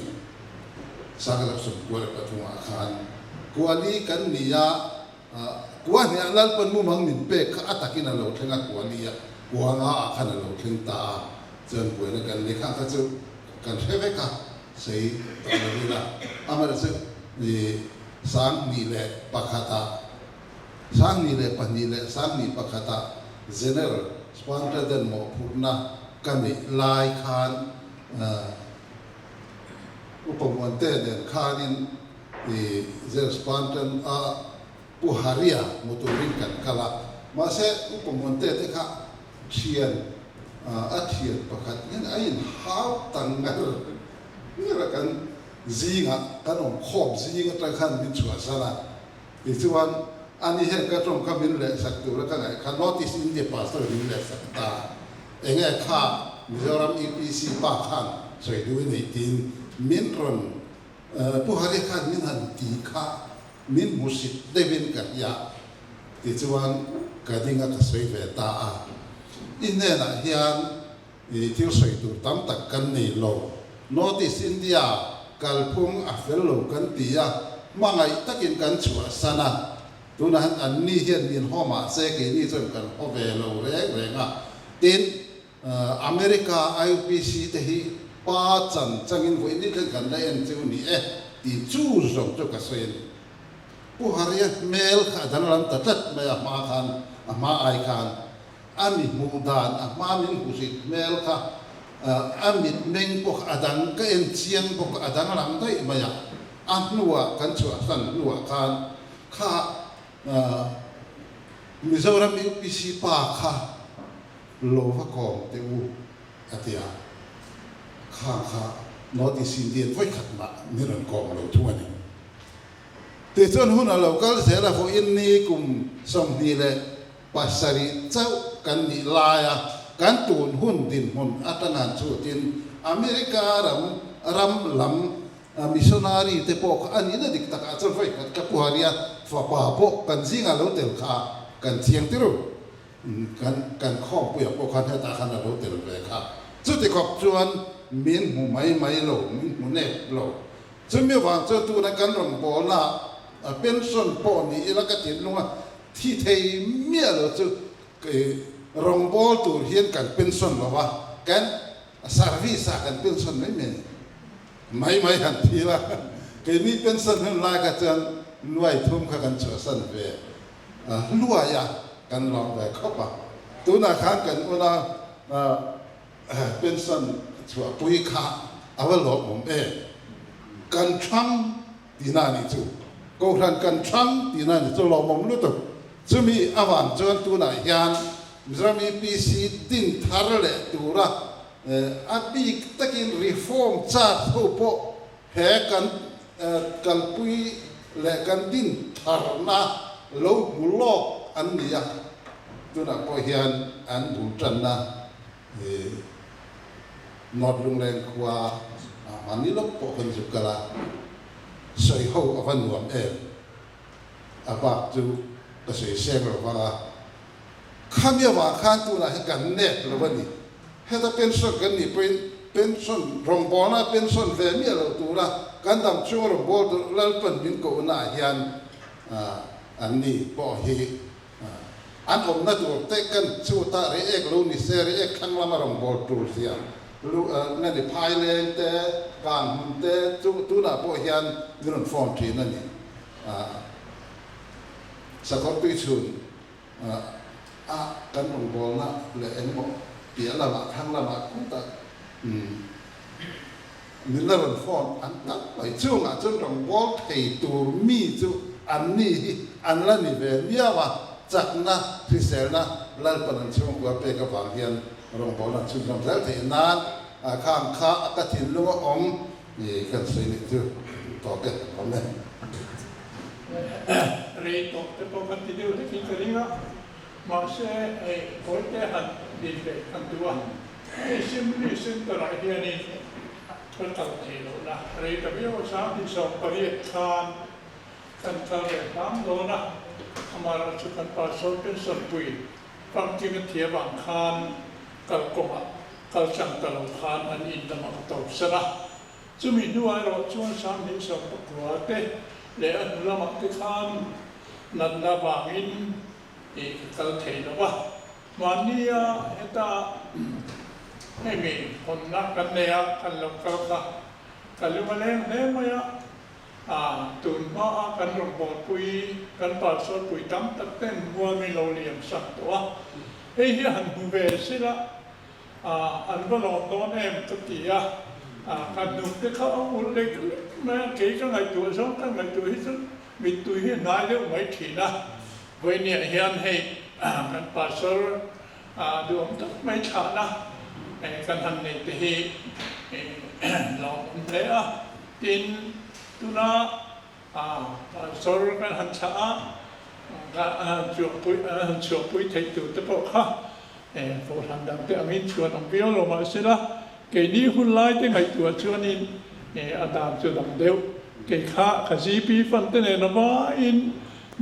1993 ah khan Kuali kan ni a, kua hniah Lalpan mumang min pek kha a takin a lo thleng a, Kuali a kua nga ah khan a lo thleng ta a, chuan buaina kan nei kha kha chu kan hre vek a. Sei tawh lo ila, amaherawhchu i 2001 ah, 2002 leh 2001 ah General Superintendent mawhphurhna ka neih lai khan Upa Muante nen khanin i General Superintendent a Pu Haria hmu turin kan kal a, mahse Upa Muante te kha thian a thian pakhat hian a inhau ta ngar ngar a, kan zingah kan awm khawm zing atang khan min chhuahsan a, tichuan. Ani hian ka tawngka min lehsak tura ka ngaih kha North East India Pastor min lehsak ta. Enge kha Mizoram UPC pa khan sawi duh i nei tiin min rawn Pu Hari khan min han ti kha min hmusit deuhin ka hria. Tichuan ka ding a ka sawi ve ta a. I hnenah hian I thil sawi tur tam tak kan nei lo. North East India kalphung a fel lo kan ti a, hmangaih takin kan chhuahsan a. Tunah hian anni hian min haw mah se keini chuan kan haw ve lo reng reng a. Tin, America IUPC te hi pa chan changin vawi ni thleng kan la en chu ni e tih chu zawng chu ka sawi a ni. Pu Haria hmel kha a danglam ta tlat mai a hma khan, a hma ai khan. A mi hmuh dan, a hma min hmuhsit hmel kha, a mitmeng pawh kha a dang, ka en chiang bawk a, a danglam daih mai a. A hnuah, kan chhuahsan hnuah khan kha Mizoram UPC pa kha lo va kawm teh u a ti a, khang kha North East Indian vawikhat mah min rawn kawm lo thung a ni. Tichuan hun a lo kal zel a, vawiin ni kum 27 chauh kan nih laia kan tun hun dinhmun atanga chutin America ram ram lam missionary te pawh kha a nihna dik takah chuan vawi khat ka pu Haria fapa pawh kan zingah lo tel kha kan chiang tirh kan kan khawmpuia pawh khan hetah khan a lo tel ve kha. Chuti khawp chuan min hmu mai mai lo, min hmu nep lo. Chumi avang chuan tuna kan rawngbawlna pension pawh ni ila ka thinlung a Thi thei miah lo chu rawngbâwl tur hian kan pension lo va, kan service ah kan pension mai mai a ni. Mai mai han thi la, keini pension hun lai kha chuan nuai thum kha kan chhuahsan ve hluai a, kan lawm ve khawp a. Tunah khan kan una pension chhuahpui kha a va lawmawm em? Kan thlang Tihna a nih chu. Kohhran kan thlang tihna a nih chu lawmawm lutuk. Chumi avang chuan tunah hian Mizoram UPC din thar leh tura a bik takin reform charge ho pawh he kan kalpui leh kan din tharna lo hmu lawk an ni a. Tunah pawh hian an bul tanna North Lungleng khua ah mahni lawk pawh kan zuk kal a, sawi ho a va nuam em? A bak chu ka sawi seng lo vang a, khami avang khan tunah hian kan nep lo a ni. Heta pension kan nih pawhin pension rawngbawlna pension ve miah lo tura kan dam chhung rawngbâwl tur Lalpan min kohnaah hian an ni pawh hi An awmna tur te kan chutah Reiek lo ni se, Reiek thlang lama rawn bawl tur zia lu nge ni Phaileng te, Kanhmun te chu tunah pawh hian min rawn phone thin a ni. Sakawr tuichhun a kan rawn bawlna leh engemaw piah lamah thlang lamah khutah Min la rawn phone an tam mai. Chungah chuan rawn bawl thei tur mi chu an ni hi an la ni ve miau a, chakna, hriselna Lalpan an chhungkua pek avang hian rawngbawlna an chhunzawm zel theih nan khang kha a ka thinlung a awm ni kan sawi nih chu tawk e, awm e. Rei tawh te pawh kan ti deuh hlekin ka ring a, mahse hei Kawlte han din leh kan duh a. Hei Assembly Centre ah hianin ka kal thei loh na rei ta viau a, 2018 khan kan kal leh hram dawn a, amaherawhchu chu kan Pastor pension pui famkim a thi avang khan kalkawngah kal chang ta lo khan an in lamah ka tawpsan a, chumi hnuah erawh chuan 2019 te leh a hnu lamah te khan natna vangin ka kal thei lo a. Mahnia heta hemi hawnna kan nei a, kan lo kal kha ka lung a leng hle mai a, tun hmaa kan rawngbawlpui, kan pastorpui tam tak ten mualmi lo liam sak tawh a, hei hi han hmu ve sila an va lawm dawn em ka ti a, ka hnuk te kha a ulh lek lek mai a, kei ka ngaihtuah zawng ka ngaihtuah hi chu mittui hi hnai deuh mai thin a. Vawinia hian hei kan pastor duhawm tak mai thlahna kan han nei te hi lawmawm hle a. Tin, tuna pastor kan han thlah a, An han chhuahpui an han chhuahpui theih tur te pawh kha kohhran dang te angin chhuan awm viau lo mahsela keini hun lai te ngaihtuah chuanin a dan chu dang deuh. Kei kha ka GP fund te nen a vaiin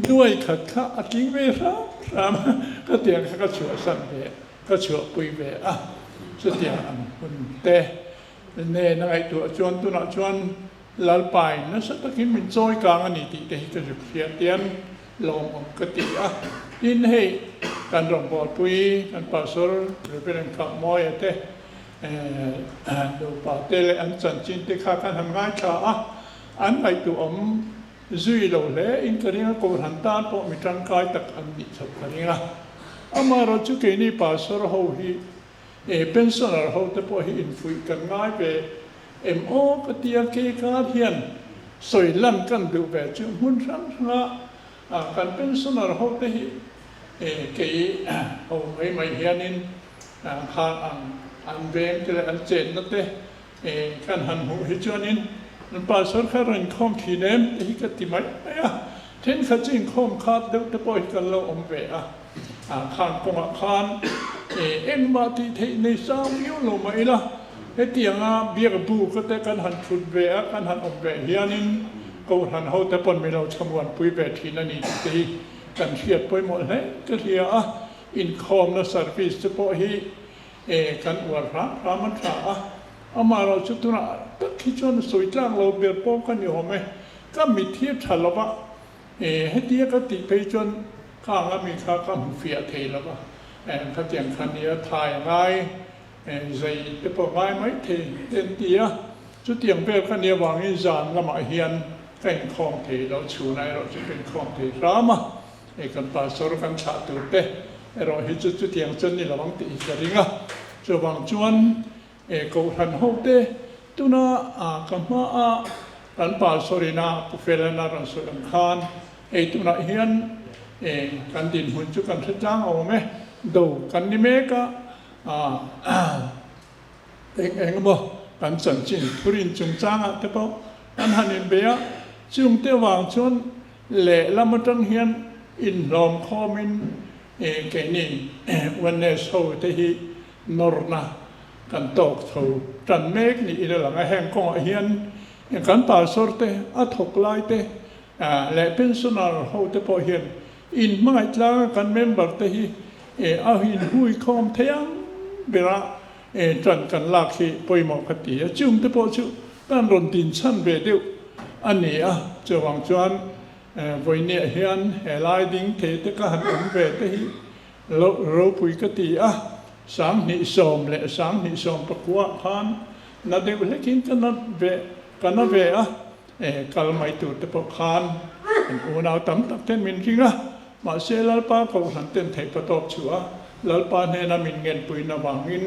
nuai khat kha a tling ve hram hram a, ka tiang kha ka chhuahsan ve ka chhuahpui ve a, chutiang ang hun te nen a ngaihtuah chuan tunah chuan Lalpain nasa takin min chawi kang a ni tih te hi ka zuk hriat hian lawmawm ka ti a. Tin, hei kan rawngbawlpui kan Pastor Reverend Kapmawia te nupa te leh an chanchin te kha kan han ngaithla a, an ngaihtuahawm zui lo hle in ka ring a, Kohhran tan pawh mi tangkai tak an nih chhoh ka ring a. Amaherawhchu chu keini Pastor ho hi Pensioner ho te pawh hi infuih kan ngai ve em aw ka ti a, kei kar hian sawi lan kan duh ve chu hmun hrang hranga kan pensioner ho te hi kei ho mai mai hianin khang ang an veng te leh an chenna te kan han hmuh hi chuanin an pastor kha rawn inkhawm thin em te hi ka ti mai mai a, thenkhat chu inkhawm khat deuh te pawh hi kan lo awm ve a. Khang kawngah khan engmah tih theih nei sang viau lo mah ila, hetianga biak bu ka te kan han thut ve a, kan han awm ve hianin Kohhran hote pawn min lo thlamuanpui ve thin a ni tih te hi kan hriat pawimawh hle ka hria a. Inkhawmna service te pawh hi kan uar hram hram a tha a, amaherawhchu tunah tak hi chuan sawi tlak lo ber pawh ka ni awm e, ka mit hi a tha lo va, E, hetia ka tih phei chuan khang a mi kha ka hmu fiah thei lo va, e, khatiang kha nia thai a ngai, e, zai te pawh ngai mai thei te an ti a, chutiang vel kha nia vangin zan lamah hian ka inkhawm thei lo, chhunah erawh chu ka inkhawm thei hram a, e, kan pastor kan thlah tur te erawh hi chu chutiang chuan ni lo ang tih hi ka ring a, chuvang chuan E Kohhran hote, tuna ka hmaa kan Pastor-ina Pu Felana rawn sawi ang khan hei tunah hian e kan dinhmun chu kan hre tlang awm e, do kan ni mek a, eng eng emaw kan chanchin thurin chungchangah te pawh kan han inbe a, chungte avang chuan lehlam atang hian inhlawm khawmin e keini Oneness hote hi Nawrna kan tawk chho tan mek niin a lang a, heng kawngah hian kan pastor te, a thawk lai te leh pensioner ho te pawh hian in hmangaih tlanga kan member te hi a inhui khawm thei ang bera tan kan lak hi pawimawh ka ti a, chung te pawh chu kan rawn din chhan ve deuh a ni a, chuvang chuan vawinia hian helai ding thei te ka han awm ve te hi Loh ropui ka ti a, 2010 leh 2019 khan na deuh hlekin ka na ve ka na ve a, e kal mai tur te pawh khan kan unau tam tak ten min ring a, mahse Lalpa Kohhran ten theih patawp chu a, Lalpa hnena min ngenpuina vangin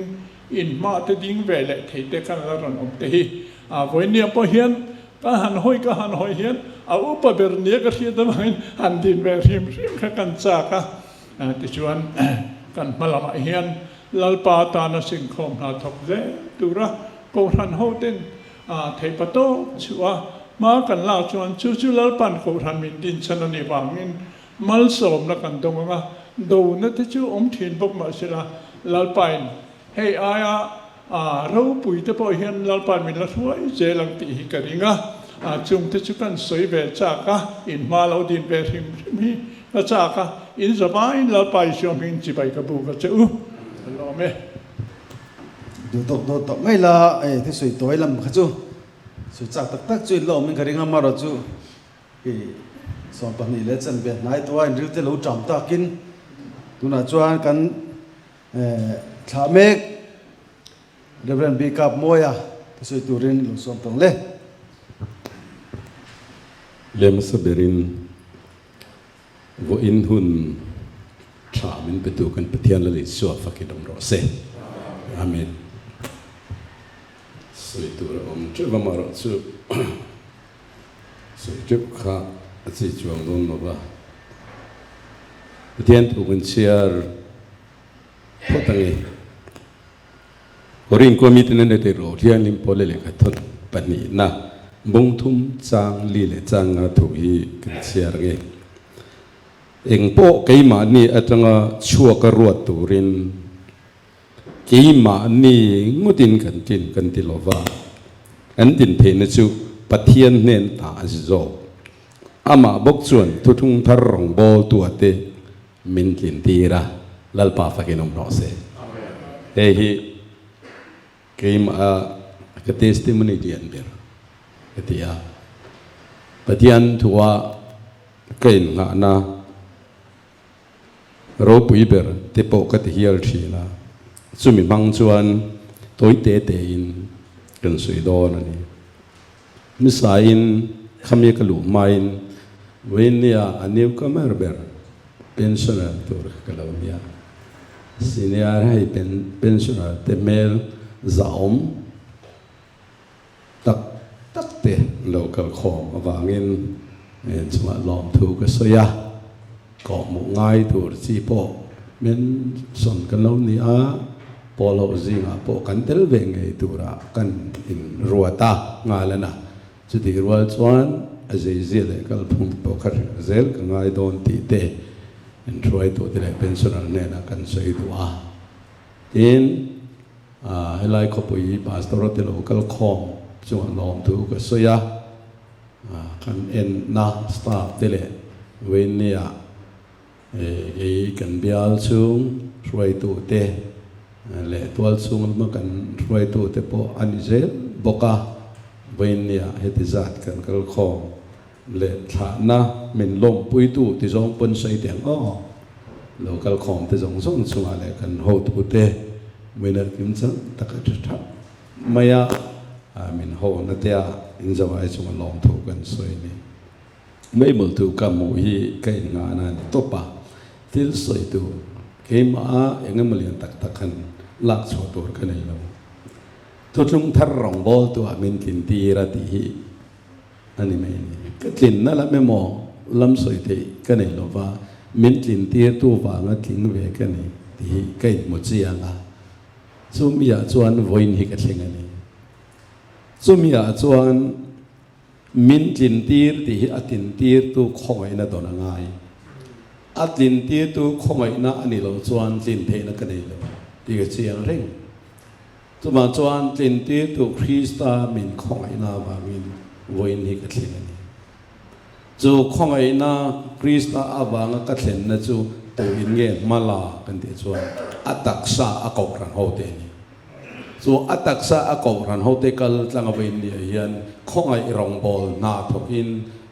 inhmah te ding ve leh thei te kan la rawn awm te hi a vawinia pawh hian ka han hawi ka han hawi hian a upa ber nia ka hriat avangin han din ve hrim hrim kha kan chak a. Tichuan, kan hma lamah hian Lalpa tana singkhawm hna thawk zel tura Kohhran hoten theihpa tawp chhuah a hma kan lak chuan chu chu Lalpa'n Kohhran min dinchhan a nih vangin malsawmna kan dawng ang a, dona te chu awm thin bawk mahsela Lalpain hei aia ropui te pawh hian Lalpa'n min la hruai zel ang tih hi ka ring a, chung te chu kan sawi ve chak a, in hma lo din ve hrim hrim hi ka chak a, in zavaiin Lalpa Isua hming chibai ka buk a che u, ka lawm e. Duh tawk dawn tawh mai la, hei thusawi tawi lam kha chu sawi chak tak tak chu in la awm in ka ring a, amaherawh chu hei 12 leh chanve hnai tawh a inril te lo ṭam takin tunah chuan kan Thlah mek Rev. B. Kapmawia thusawi turin lo sawm tawng le. Lem hmasa berin vawiin hun tha min pe tu kan Pathian Lal Isua fakin awm rawh se. Amen. Sawi tur a awm teuh va marawh chu sawi teuh kha a chi chuang dawn lo va. Pathian thu kan chhiar phawt ang e. Korin khua miten an rete ro thianghlim pawl leh lehkha thawn pahnihna bawng thum chang li leh chang nga thu hi kan chhiar ang e. Engpawh keimahni atanga chhuaka ruat turin keimahni ngawtin kan tlin kan ti lo va, kan din theihna chu Pathian hnen ta a si zawk. Amah bawk chuan thuthlung thar rawngbawltua te min tlin tir a, Lalpa fakin awm rawh se. Hei hi Keimah ka testimony lian ber ka ti a, Pathian thua ka innghahna ropui ber te pawh ka ti hial thin a, chumi hmang chuan tawi te tein kan sawi dawn a ni. Hmasain khami ka luh hmain Wayne-a a newcomer ber pensioner tur kha ka lo nia. Senior hei pensioner te hmel zahawm tak tak te lo kal khawm avangin chungah lawmthu ka sawi a, kawhhmuh ngai tur chi pawh mention kan lo ni a, pawl ho zingah pawh kan tel ve ngei turah kan inruat a nghal a na. Chutih rual chuan a zeizia leh kalphung te pawh kha hrilh zel ka ngai dawn tih te inhruaitute leh pensioner hnenah kan sawi duh a. Tin, helai khawpui pastor te lo kal khawm chungah lawmthu ka sawi a, kan enna staff te leh Wayne-a Kei kan bial chhung hruaitute leh tual chhung lama kan hruaitute pawh a ni zel bawk a, vawiinnia heti zat kan kal khawm leh thlahna min lawmpuitu ti zawng pawn sawi teh ang aw, lo kal khawm te zawng zawng chungah leh kan hotute vawiina kim chang taka tha tha mai a min hona te a inzawai chunga lawmthu kan sawi a ni. Meimawltu ka hmuh hi ka innghahna a ni tawp a, thil sawi tur keimah a eng emaw lian tak tak han lak chhuah tur ka nei lo. Thuthlung thar rawngbawltu ah min tlin tir a tih hi a ni mai a ni. Ka tlinna lam emaw lam sawi theih ka nei lo va, min tlin tirtu vanga tling ve ka ni tih hi ka inhmu chiang a, chumi ah chuan vawiin hi ka thleng a ni. Chumi ah chuan. Min tlintir tih hi a tlintirtu khawngaihna dawn a ngai. A tlintirtu khawngaihna a nih loh chuan tlin theihna ka nei lo tih ka chiang reng. Chuvang chuan tlintirtu Krista min khawngaihna avangin vawiin hi ka thlen a ni. Chu khawngaihna Krista avanga ka thlenna chu tuin nge hma la kan tih chuan a taksa a kohhran hote a ni. Chu a taksa a kohhran hote kal tlang a vawiin ni ah hian khawngaih rawngbâwl hna thawkin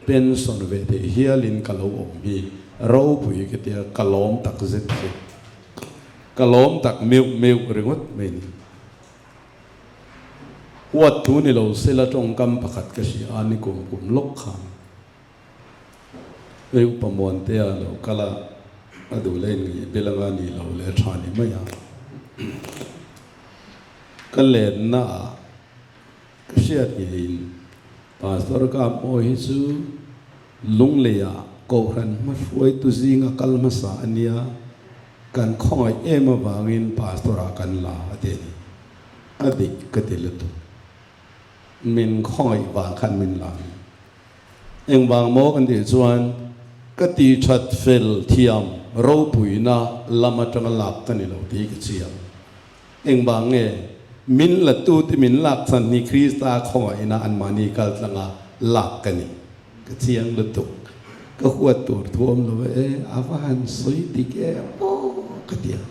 pension ve theih hialin ka lo awm hi ropui ka tia ka lâwm tak zet zet. Ka lâwm tak meuh meuh ringawt mai ni. Huat thu ni lo sela tawngkam pakhat ka hria a ni kum kum lawk khan. Hei upa Muantea lo kal a, a duh leh in bel anga ni lo leh a tha ni mai a. Ka lenna ah ka hriat ngeiin Pastor Kapmawi hi chu Lunglei ah Kohhran hmahruaitu zinga kal hmasa a nia, kan khawngaih em avangin Pastor ah kan la a ti a ni. A dik ka ti lutuk. Min khawngaih vang khan min la a ni. Engvang maw kan tih chuan ka ti that fel thiam ropuina lam atanga lak ka ni lo tih hi ka chiang. Engvang nge min la tute min lak chhan hi Krista khawngaihna anmahni kal tlanga lak ka ni. Ka chiang lutuk. Ka huat tur thu awm lo e, a va han sawi dik em aw ka ti a.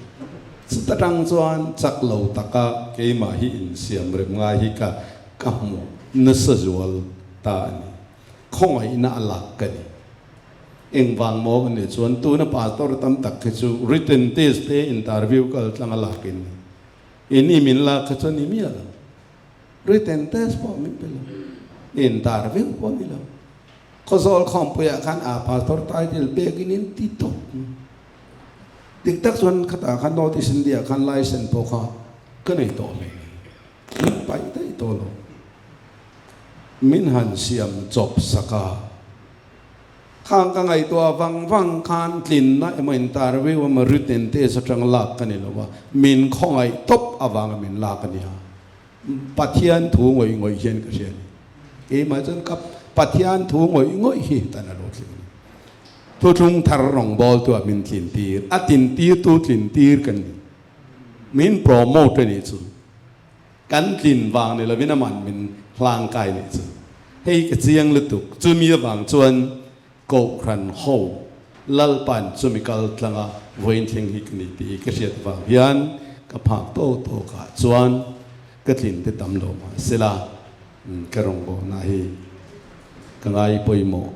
Chuta tang chuan chak lo taka keimah hi insiam rem ngai hi ka ka hmu nasa zual ta a ni. Khawngaihna a lak ka ni. Engvang maw ka nih chuan tuna pastor tam tak khi chu written test te interview kal tlang a lak in ni. Ini min lak kha chu a ni miah lo. Written test pawh min pe lo. Interview pawh ni lo. Khawzawl khawmpuiah khan a pastor title pekin in ti tawp. Dik tak chuan khatah khan North East India khan license pawh kha ka nei tawh hle. Min paih daih tawh lo. Min han siam chawp sak a. Khang ka ngaihtuah vang vang khan tlinna emaw interview emaw written test atang lak ka ni lo a, min khawngaih tawp avanga min lak a nia. Pathian thu ngawih ngawih hian ka hria a ni. Keimah chuan ka Pathian thu ngawih ngawih hi tan a lo tling a ni. Thuthlung thar rawngbawltu ah min tlin tir, a tin tirtu tlin tir kan ni. Min promote a nih chu. Kan tlin vang ni lovin aman min hlangkai nih chu. Hei ka chiang lutuk. Chumi avang chuan Kohhran ho Lalpan chumi kal tlanga vawiin thleng hi ka ni tih ka hriat avang hian ka phak tawk tawkah chuan ka tlin te tam lo mah sela ka rawngbawlna hi ka ngai pawimawh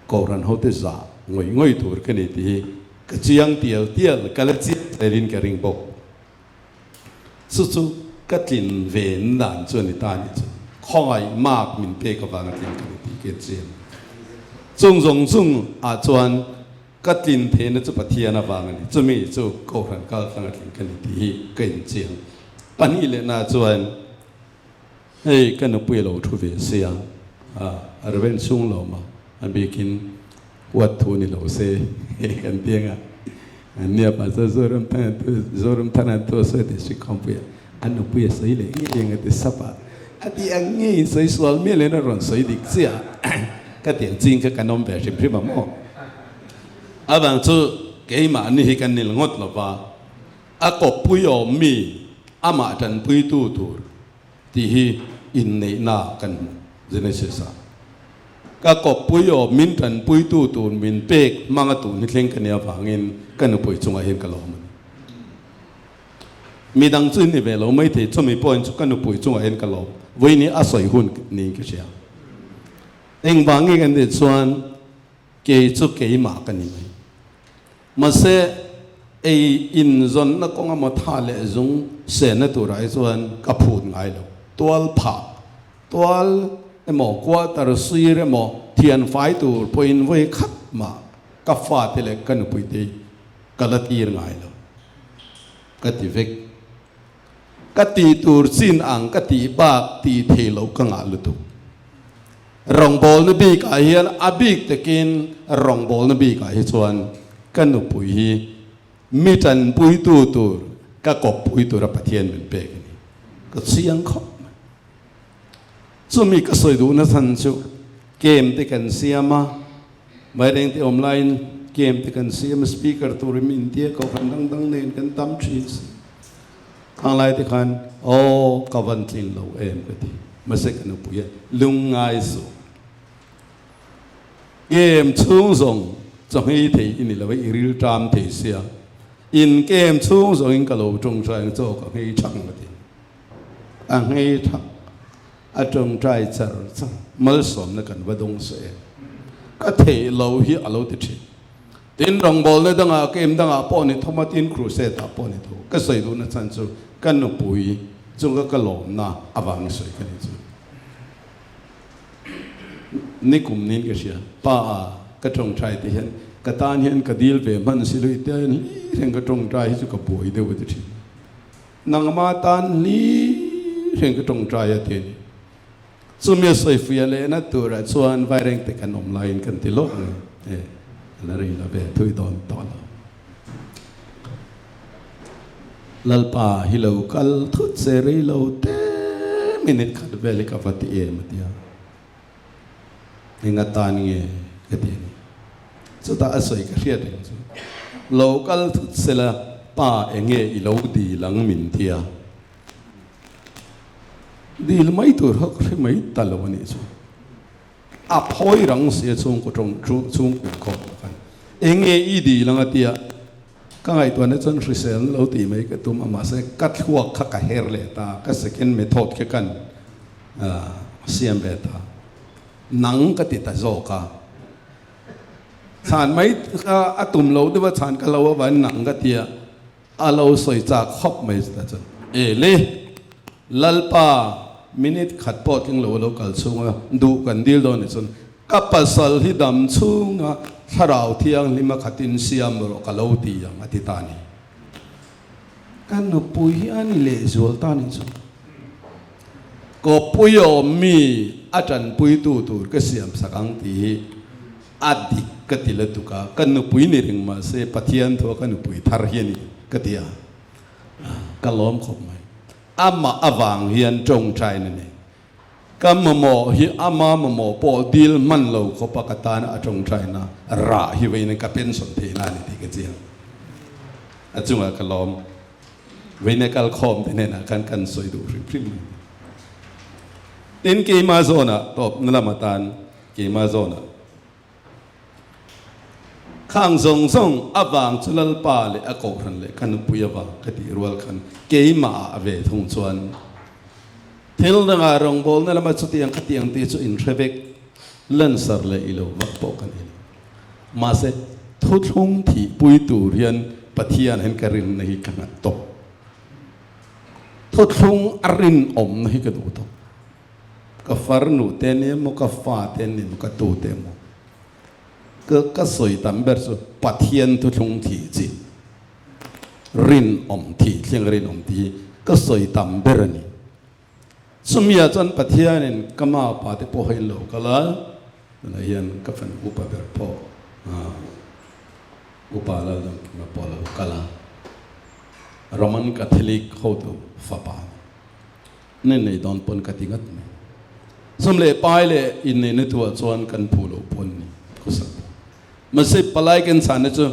Kohhran hote zah ngawih ngawih tur ka ni tih hi ka chiang tial tial, ka la chiang zelin ka ring bawk. Chu chu ka tlin ve dan chu a ni ta nih chu. Khawngaih mark min pek avanga tlin ka ni tih ka inchiang. Chung zawng chung ah chuan ka tlin theihna chu Pathian avang a ni. Chumi chu Kohhran kal tlanga tlin ka ni tih hi ka inchiang. Pahnih lehna chuan hei ka nupui a lo thu ve sia, a reven chhung lo ma, a bikin Huat thu ni lo se hei kan ti anga an nia pastor Zoram Thana thu Zoram Thana thu a sawi tih Srikhawmpuia a nupui a sawi leh ngei eng a ti sap a, a ti ang ngei in sawi sual mial in a rawn sawi dik chiah a, ka ti ang ching kha kan awm ve hrim hrim a maw? Avang chu keimahni hi kan nil ngawt lo va, a kawppui awm mi amah tanpuitu tur Tih hi inneihna kan hmu Genesis ah. Ka kawppui aw min tanpuitu tur min pek hmanga tun hi thleng ka nih avangin ka nupui chungah hian ka lawm a ni. Midang chu in ni ve lo maithei chumi pawhin chu ka nupui chungah hian ka lawm vawiin hi a sawi hun niin ka hria. Engvang nge kan tih chuan Kei chu keimah ka ni mai. Mahse, ei inzawnna kawnga maw tha leh zung senna turah hi chuan ka phut ngai lo. Tual phah, tual emaw quarter sir emaw thian fai tur pawhin vawi khat mah ka fate leh ka nupuite ka la tir ngai lo. Ka ti vek. Ka tih tur chin ang ka tih bak tih thei lo ka ngah lutuk. Rawngbawlna bik ah hian a bik takin rawngbawlna bik ah hi chuan ka nupui hi mi tanpuitu tur ka kawppui tura Pathian min pek a ni. Ka chiang khawp mai. Chumi ka sawi duhna chhan chu game te kan siam a, Vairengte awm laiin game te kan siam a, speaker turin min intia kohhran dang dang nen kan tam thin si. Khang lai te khan aw ka van tling lo em ka ti. Mahse ka nupui a lungngai suh. Game chhung zawng chaw-nghei thei i ni lo a, i ril ṭam thei sia. In game chhung zawngin ka lo ṭawngṭai ang chaw ka nghei ṭhak ang ka ti. A nghei ṭhak, a ṭawngṭai char char, malsawmna kan va dawng se em. Ka theih lo hi a lo ti ṭhin. Tin, rawngbawlna dangah, game dangah pawh ni thawm a, tin crusade ah pawh ni tho. Ka sawi duhna chhan chu ka nupui chunga ka lawmna avangin sawi ka ni chu. Nikum niin ka hria, pa a ka tawngtai te hian ka tan hian ka dil ve hman si lui te hian hlir hian ka tawngtai hi chu ka buai deuh a ti thin. Nangma tan hlir hian ka tawngtai a ti a ni. Chumi a sawi fuih a lehna turah chuan Vairengte kan awm laiin kan ti lawk mai e, a la rei lo ve, thui dawn tawh lo. Lalpa hi lo kal thut se rei lo te minute khat vel hi ka va ti em a ti a, eng atan nge ka ti a ni. Chutah a sawi ka hriat reng chu, lo kal thut sela pa enge i lo dil ang min ti a. Dil mai tur kha ka hre mai ta lo a nih chu. A phawi rang si a chhungkaw tawng chhungkaw khawp ah khan enge i dil ang a tia ka ngaihtuahna chuan hriselna lo tih mai ka tum a mahse ka thluak kha ka her leh ta ka second method kha kan siam ve ta nang ka ti ta zawk a chhan mai kha a tum lo deuh a chhan ka lo avangin nang ka tia. A lo sawi chak khawp mai chutah chuan, E le, Lalpa, minute khat pawh tling lo a lo kal chhunga duh kan dil dawn nih chuan ka pasal hi dam chhunga thlarau thianghlima khatin siam rawh ka lo ti ang a ti ta ni. Ka nupui hi a ni lehzual ta nih chu. Kawppui awm mi a tanpuitu tur ka siamsak ang tih hi A dik ka ti lutuk a, ka nupui ni reng mah se Pathian thua ka nupui thar hi a ni ka ti a, ka lawm khawp mai. Amah avang hian tawngtaina nei. Ka mamawh hi ama mamawh pawh dil hman lo khawpa ka tana a tawngtaina rah hi vawiin ka pension theihna a ni tih ka chiang. A chungah ka lawm. Vawiin a kal khawm te hnenah khan kan sawi duh hrim hrim mai. Tin, keimah zawnah tawpna lam atan keimah zawnah Khang zawng zawng avang chu Lalpa leh a kohhran leh ka nupui avang ka tih rual khan keimah ah ve thung chuan thil dangah rawngbawlna lama chutiang khatiang tih chu inhre vek lansar leh ilo vak pawh ka nei lo. Mahse thuthlung thihpui tur hian Pathian hian ka rinna hi ka nghat tawp. Thuthlung a rinawmna hi ka duh tawp. Ka farnu te ni emaw, ka fa te ni emaw, ka tu te emaw, ka ka sawi tam ber chu Pathian thuthlung thih chi, rinawm thih thleng rinawm tih hi ka sawi tam ber a ni. Chumi ah chuan Pathianin ka mapa te pawh hi lo kal a, tunah hian ka fanu upa ber pawh upa Laldamkima pawh a lo kal a, Roman Catholic hotu fapa a ni. Nei nei dawn pawn ka ti ngat mai. Sum leh pai leh inneihna thuah chuan kan phu lo pawn ni khawsak ta. Mahse palai kan chhanna chu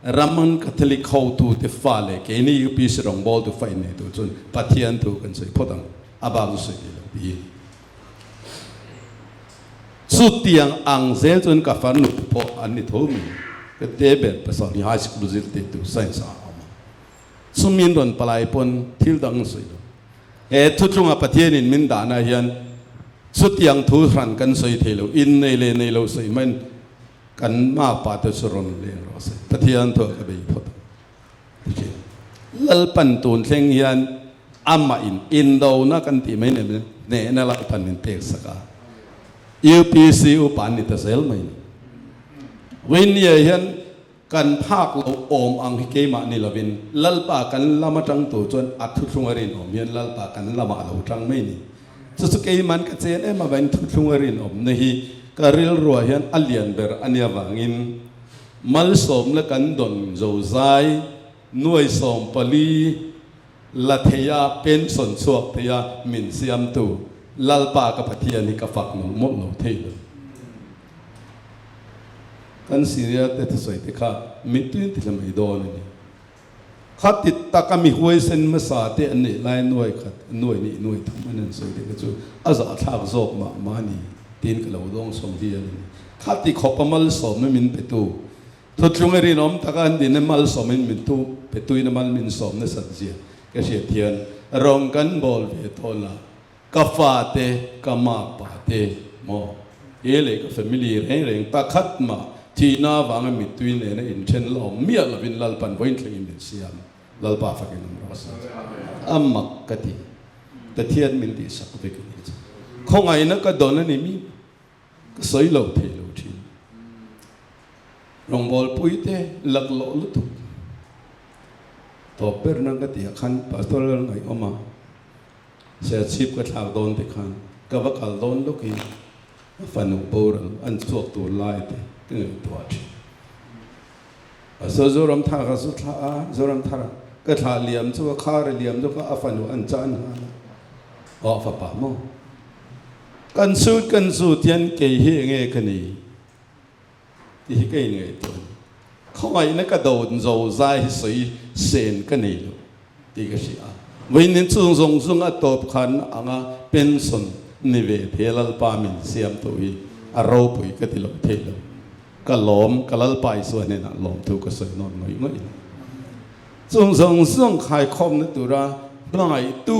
Raman Catholic hotute fa leh keini UPC rawngbawltu fa innei tur chuan Pathian thu kan sawi phawt ang, a bak chu sawi thei lo tiin. Chutiang ang zel chuan ka farnu pawh an ni tho mai. Ka te ber pasal hi high school zirtirtu science ah a awm a. Chumiin rawn palai pawn thil dang sawi lo. He thutlunga Pathianin min dahna hian chutiang thu hran kan sawi thei lo, innei leh nei lo sawi maiin kan mapa te chu rawn leng rawh se. Pathian thu ah ka bei phawt ang ti thin. Lalpan tun thleng hian amah in indona kan tih mai nem hnehna Lalpan min pek sak a, UPC upa an ni ta zel mai ni. Winia hian Kan phak lo awm ang hi keimah ni lovin Lalpa kan lam atang tur chuan a thuthlung a rinawm hian Lalpa kan lamah a lo tang mai ni. Chu chu keiman ka chen em avangin thuthlung a rinawmna hi ka rilruah hian a lian ber a nia vangin malsawmna kan dawn zozai nuai 14 la theia pension chhuak theia min siamtu Lalpa ka Pathian hi ka fak mawlh mawlh lo thei lo. Kan Syria te thusawi te kha mituin ti hla mai dawn a ni. Kha ti taka mi huaisen hmasa te an neih lai nuai khat, nuai nih nuai thum an han sawi te kha chu a zahthlak zawk mah mah a ni tiin ka lo dawng sawm hial a ni. Kha ti khawp a malsawmna min petu, thutlung i rinawm taka an din a malsawmin min tu petuin a mal min sawm nasat zia ka hriat hian rawng kan bawl ve tawh la. Ka fate, ka mapa te maw? He leh ka family reng reng pakhat mah thihna avanga mittui nena inthen la awm miah lovin Lalpan vawiin thlengin min siam. Lalpa fakin awm rawh se. A mak ka ti. Pathian min tihsak vek a nih chu. Khawngaihna ka dawn a ni mi? Ka sawi lo thei lo thin. Rawngbawlpui te laklawh lutuk. Tawp ber nan ka tih ah khan Pastor Lalngaihawma Serchhip ka thlak dawn te khan ka va kal dawn lawkin a fanu boral an chhuak tur lai te ka ngaihtuah thin. Pastor Zoramthar kha chu thlah a, Zoramthar ka thlah liam chu a khar a liam chu kha a fanu an chan nghal a, aw a fapa maw? Kan sut kan zut hian kei hi enge ka ni? Ti hi ka inngaihtuah a ni. Khawngaihna ka do zo zai hi sawi sen ka nei lo tih ka hria a. Vawiin chung zawng zawng a tawp khan anga pension ni ve thei Lalpa min siam tawh hi a ropui ka ti lo thei lo. Ka lawm, ka Lalpa Isua hnenah lawmthu ka sawi nawn ngawih ngawih lo. Chung zawng zawng khaikhawmna tura hmangaihtu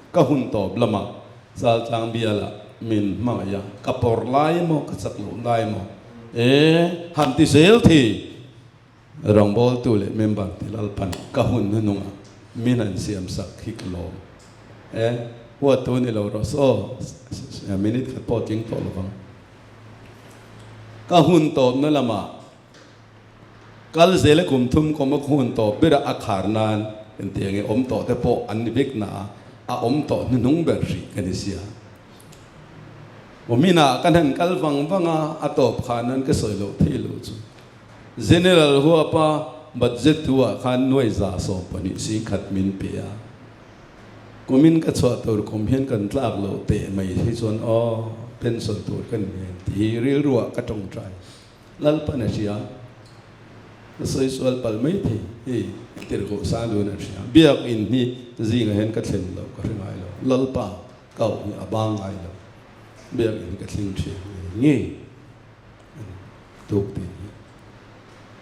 ka hun tawp lamah Chaltlang bialah min hmangaih a, ka pawr lai emaw, ka chak loh lai emaw, e, han ti zel thei rawngbawltu leh member te Lalpan ka hun hnunungah min han siam sak hi ka lawm. E, huattu ni lo rawh se aw, minute khat pawh tling tawh lovang. Ka hun tawpna lamah kal zela kum thum kawm a hun tawp bera a khar nan engtiang nge awm tawh te pawh an ni vek na a, a awm tawh hnuhnung ber hrih ka ni sia. Awminah kan han kal vang vang a, a tawp khan nan ka sawi loh thei lo chu. General huapa budget thu ah khan nuai 112 singkhat min pe a. Kumin ka chhuah tur kum hian kan tlak loh teh mai hi chuan aw pension tur ka ni em tih hi rilruah ka tawngtai. Lalpan a hria, ka sawi sual palh mai thei hei tirhkoh Sangluan a hria. Biakin hi zingah hian ka thlen loh ka hre ngai lo. Lalpa kau hi a bang ngai lo. Biakin hi ka thleng thin ngei ngei a ni tuk tih hi.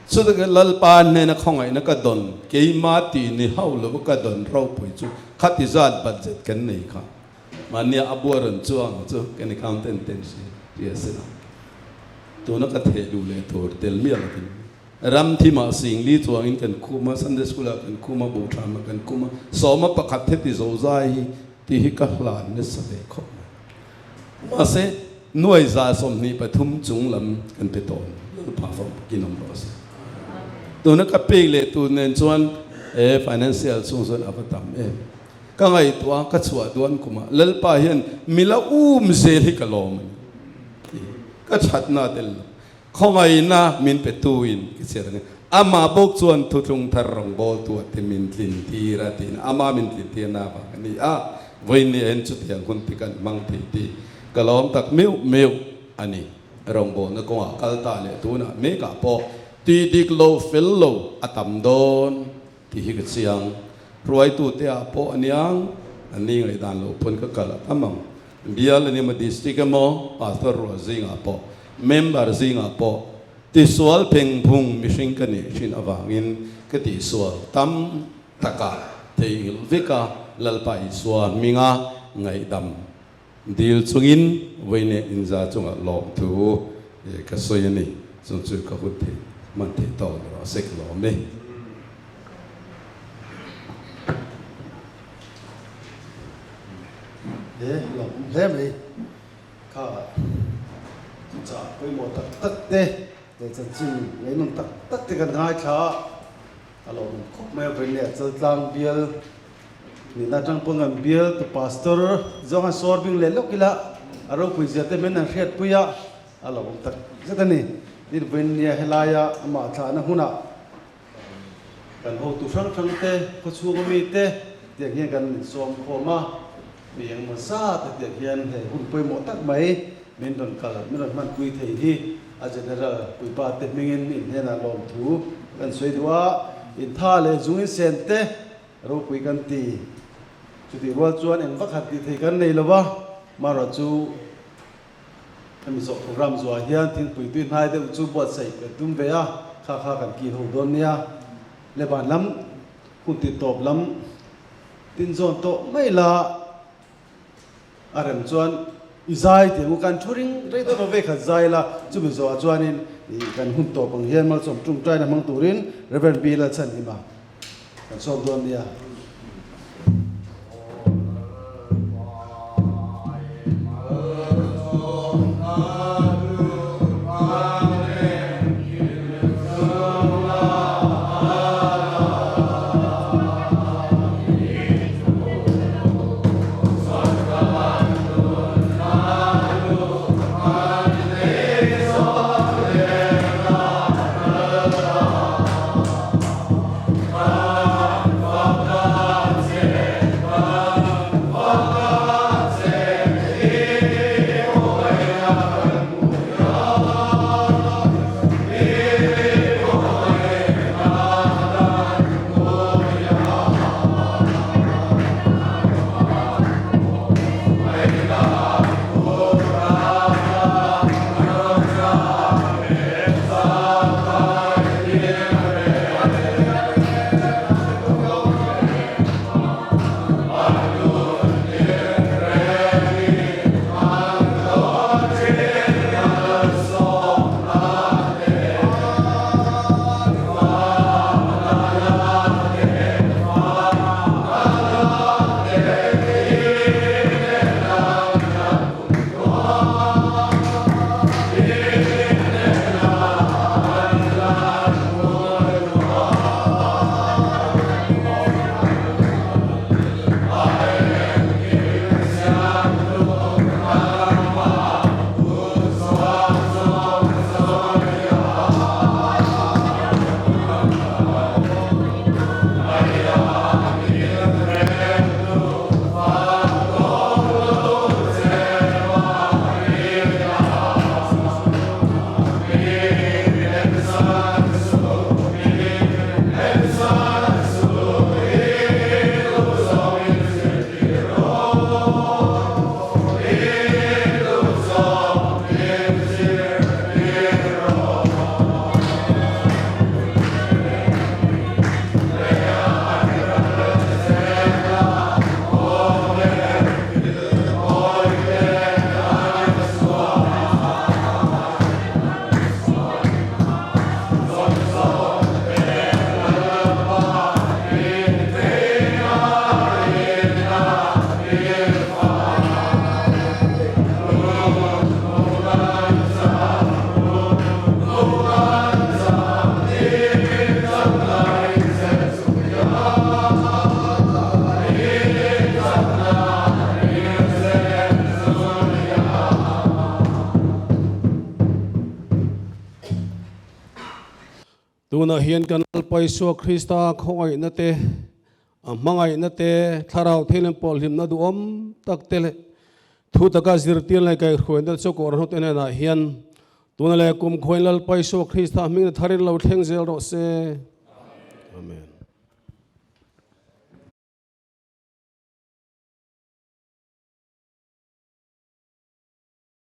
Chutah Lalpa hnena khawngaihna ka dawn, keimah tih ni hauh lova ka dawn ropui chu khati zat budget kan nei kha. Mahnia a bua rawn chuang chu kan accountant ten hria se la. Tuna ka theh duh leh tur tel miah lovin ram thimah singli chuangin kan khum a, Sunday school ah kan khum a, buhthlam ah kan khum a, sawma pakhat heti zo zai hi tih hi ka hlan nasa ve khawp mai. Mahse, nuai 23 chung lam kan pe tawn Lalpa fawm kin awm rawh se. Tuna ka pek leh tur nen chuan e financial chung chuan a va tam em. Ka ngaihtuah ka chhuah duan kumah Lalpa hian mi la um zel hi ka lawm a ni. Ka thatna tel lo. Khawngaihna min pe tuin ka chhiat ang e. Amah bawk chuan thuthlung thar rawngbawltu a ti min tlin tir a tiin amah min tlin tirna avang a ni a. Vawiin ni ah hian chutiang hun ti kan hmang thei tih ka lawm tak meuh meuh a ni. Rawngbawlna kawngah kal ta leh tunah mekah pawh tih dik lo fel lo a tam dawn tih hi ka chiang. Hruaitute ah pawh aniang an ni ngaihdan loh pawn ka kal a tam ang. Bial an emaw district emaw pastor rual zingah pawh member zingah pawh tisual phengphung mihring ka nih thin avangin ka tihsual tam taka theihnghilh vek a Lalpa Isua hminga ngaihdam dil chungin vawiin inza chunga lawmthu ka sawi a ni. Chung chu ka hun thei hman thei tawk ni rawh se ka lawm e. He lawm hle mai kha chah pawimawh tak tak te leh chanchin ngaihnawm tak tak te kan ngaithla a, a lawmawm khawp mai a Vawiin Chaltlang bial nihna atang pawh kan bial tu pastor zawng a sawr bing leh lawk ila a ropui zia te men an hriatpui a, a lawmawm tak zet a ni. Tin Vawiin helaia amah thlahna hunah Kan hotu hrang hrang te, khawchhung ami te tiang hian kan insawm khawm a, mi engmaw zat a tiang hian hei hun pawimawh tak mai min rawn kal, min rawn hmanpui thei hi a General puipa te hmingin in hnenah lawmthu kan sawi duh a, intha leh zung insen te ropui kan ti. Chutih rual chuan eng vakhat tih thei kan nei lo va, marawh chu Hemi zawh program zuah hian thingpui tui hnai deuh chu buatsaih kan tum ve a, kha kha kan kil ho dawn nia. Leban lam hun ti tawp lam tin zawn tawh mai la a rem chuan i zai tih ang u, kan thu ring rei deuh ve khat zai la, chumi zawhah chuanin kan hun tawp ang hian malsawm tungtaina hmang turin Rev. Bill a chhan him a. Kan sawm dawn nia. Tunah hian kan Lalpa Isua Krista khawngaihna te, a hmangaihna te, thlarau thilin pawlhlimna duhawm tak te leh thu taka zirtir leh kaihhruaina chu Kohhran hote hnenah hian tuna leh kum khuain Lalpa Isua Krista hmingna tharin lo thleng zel rawh se. Amen.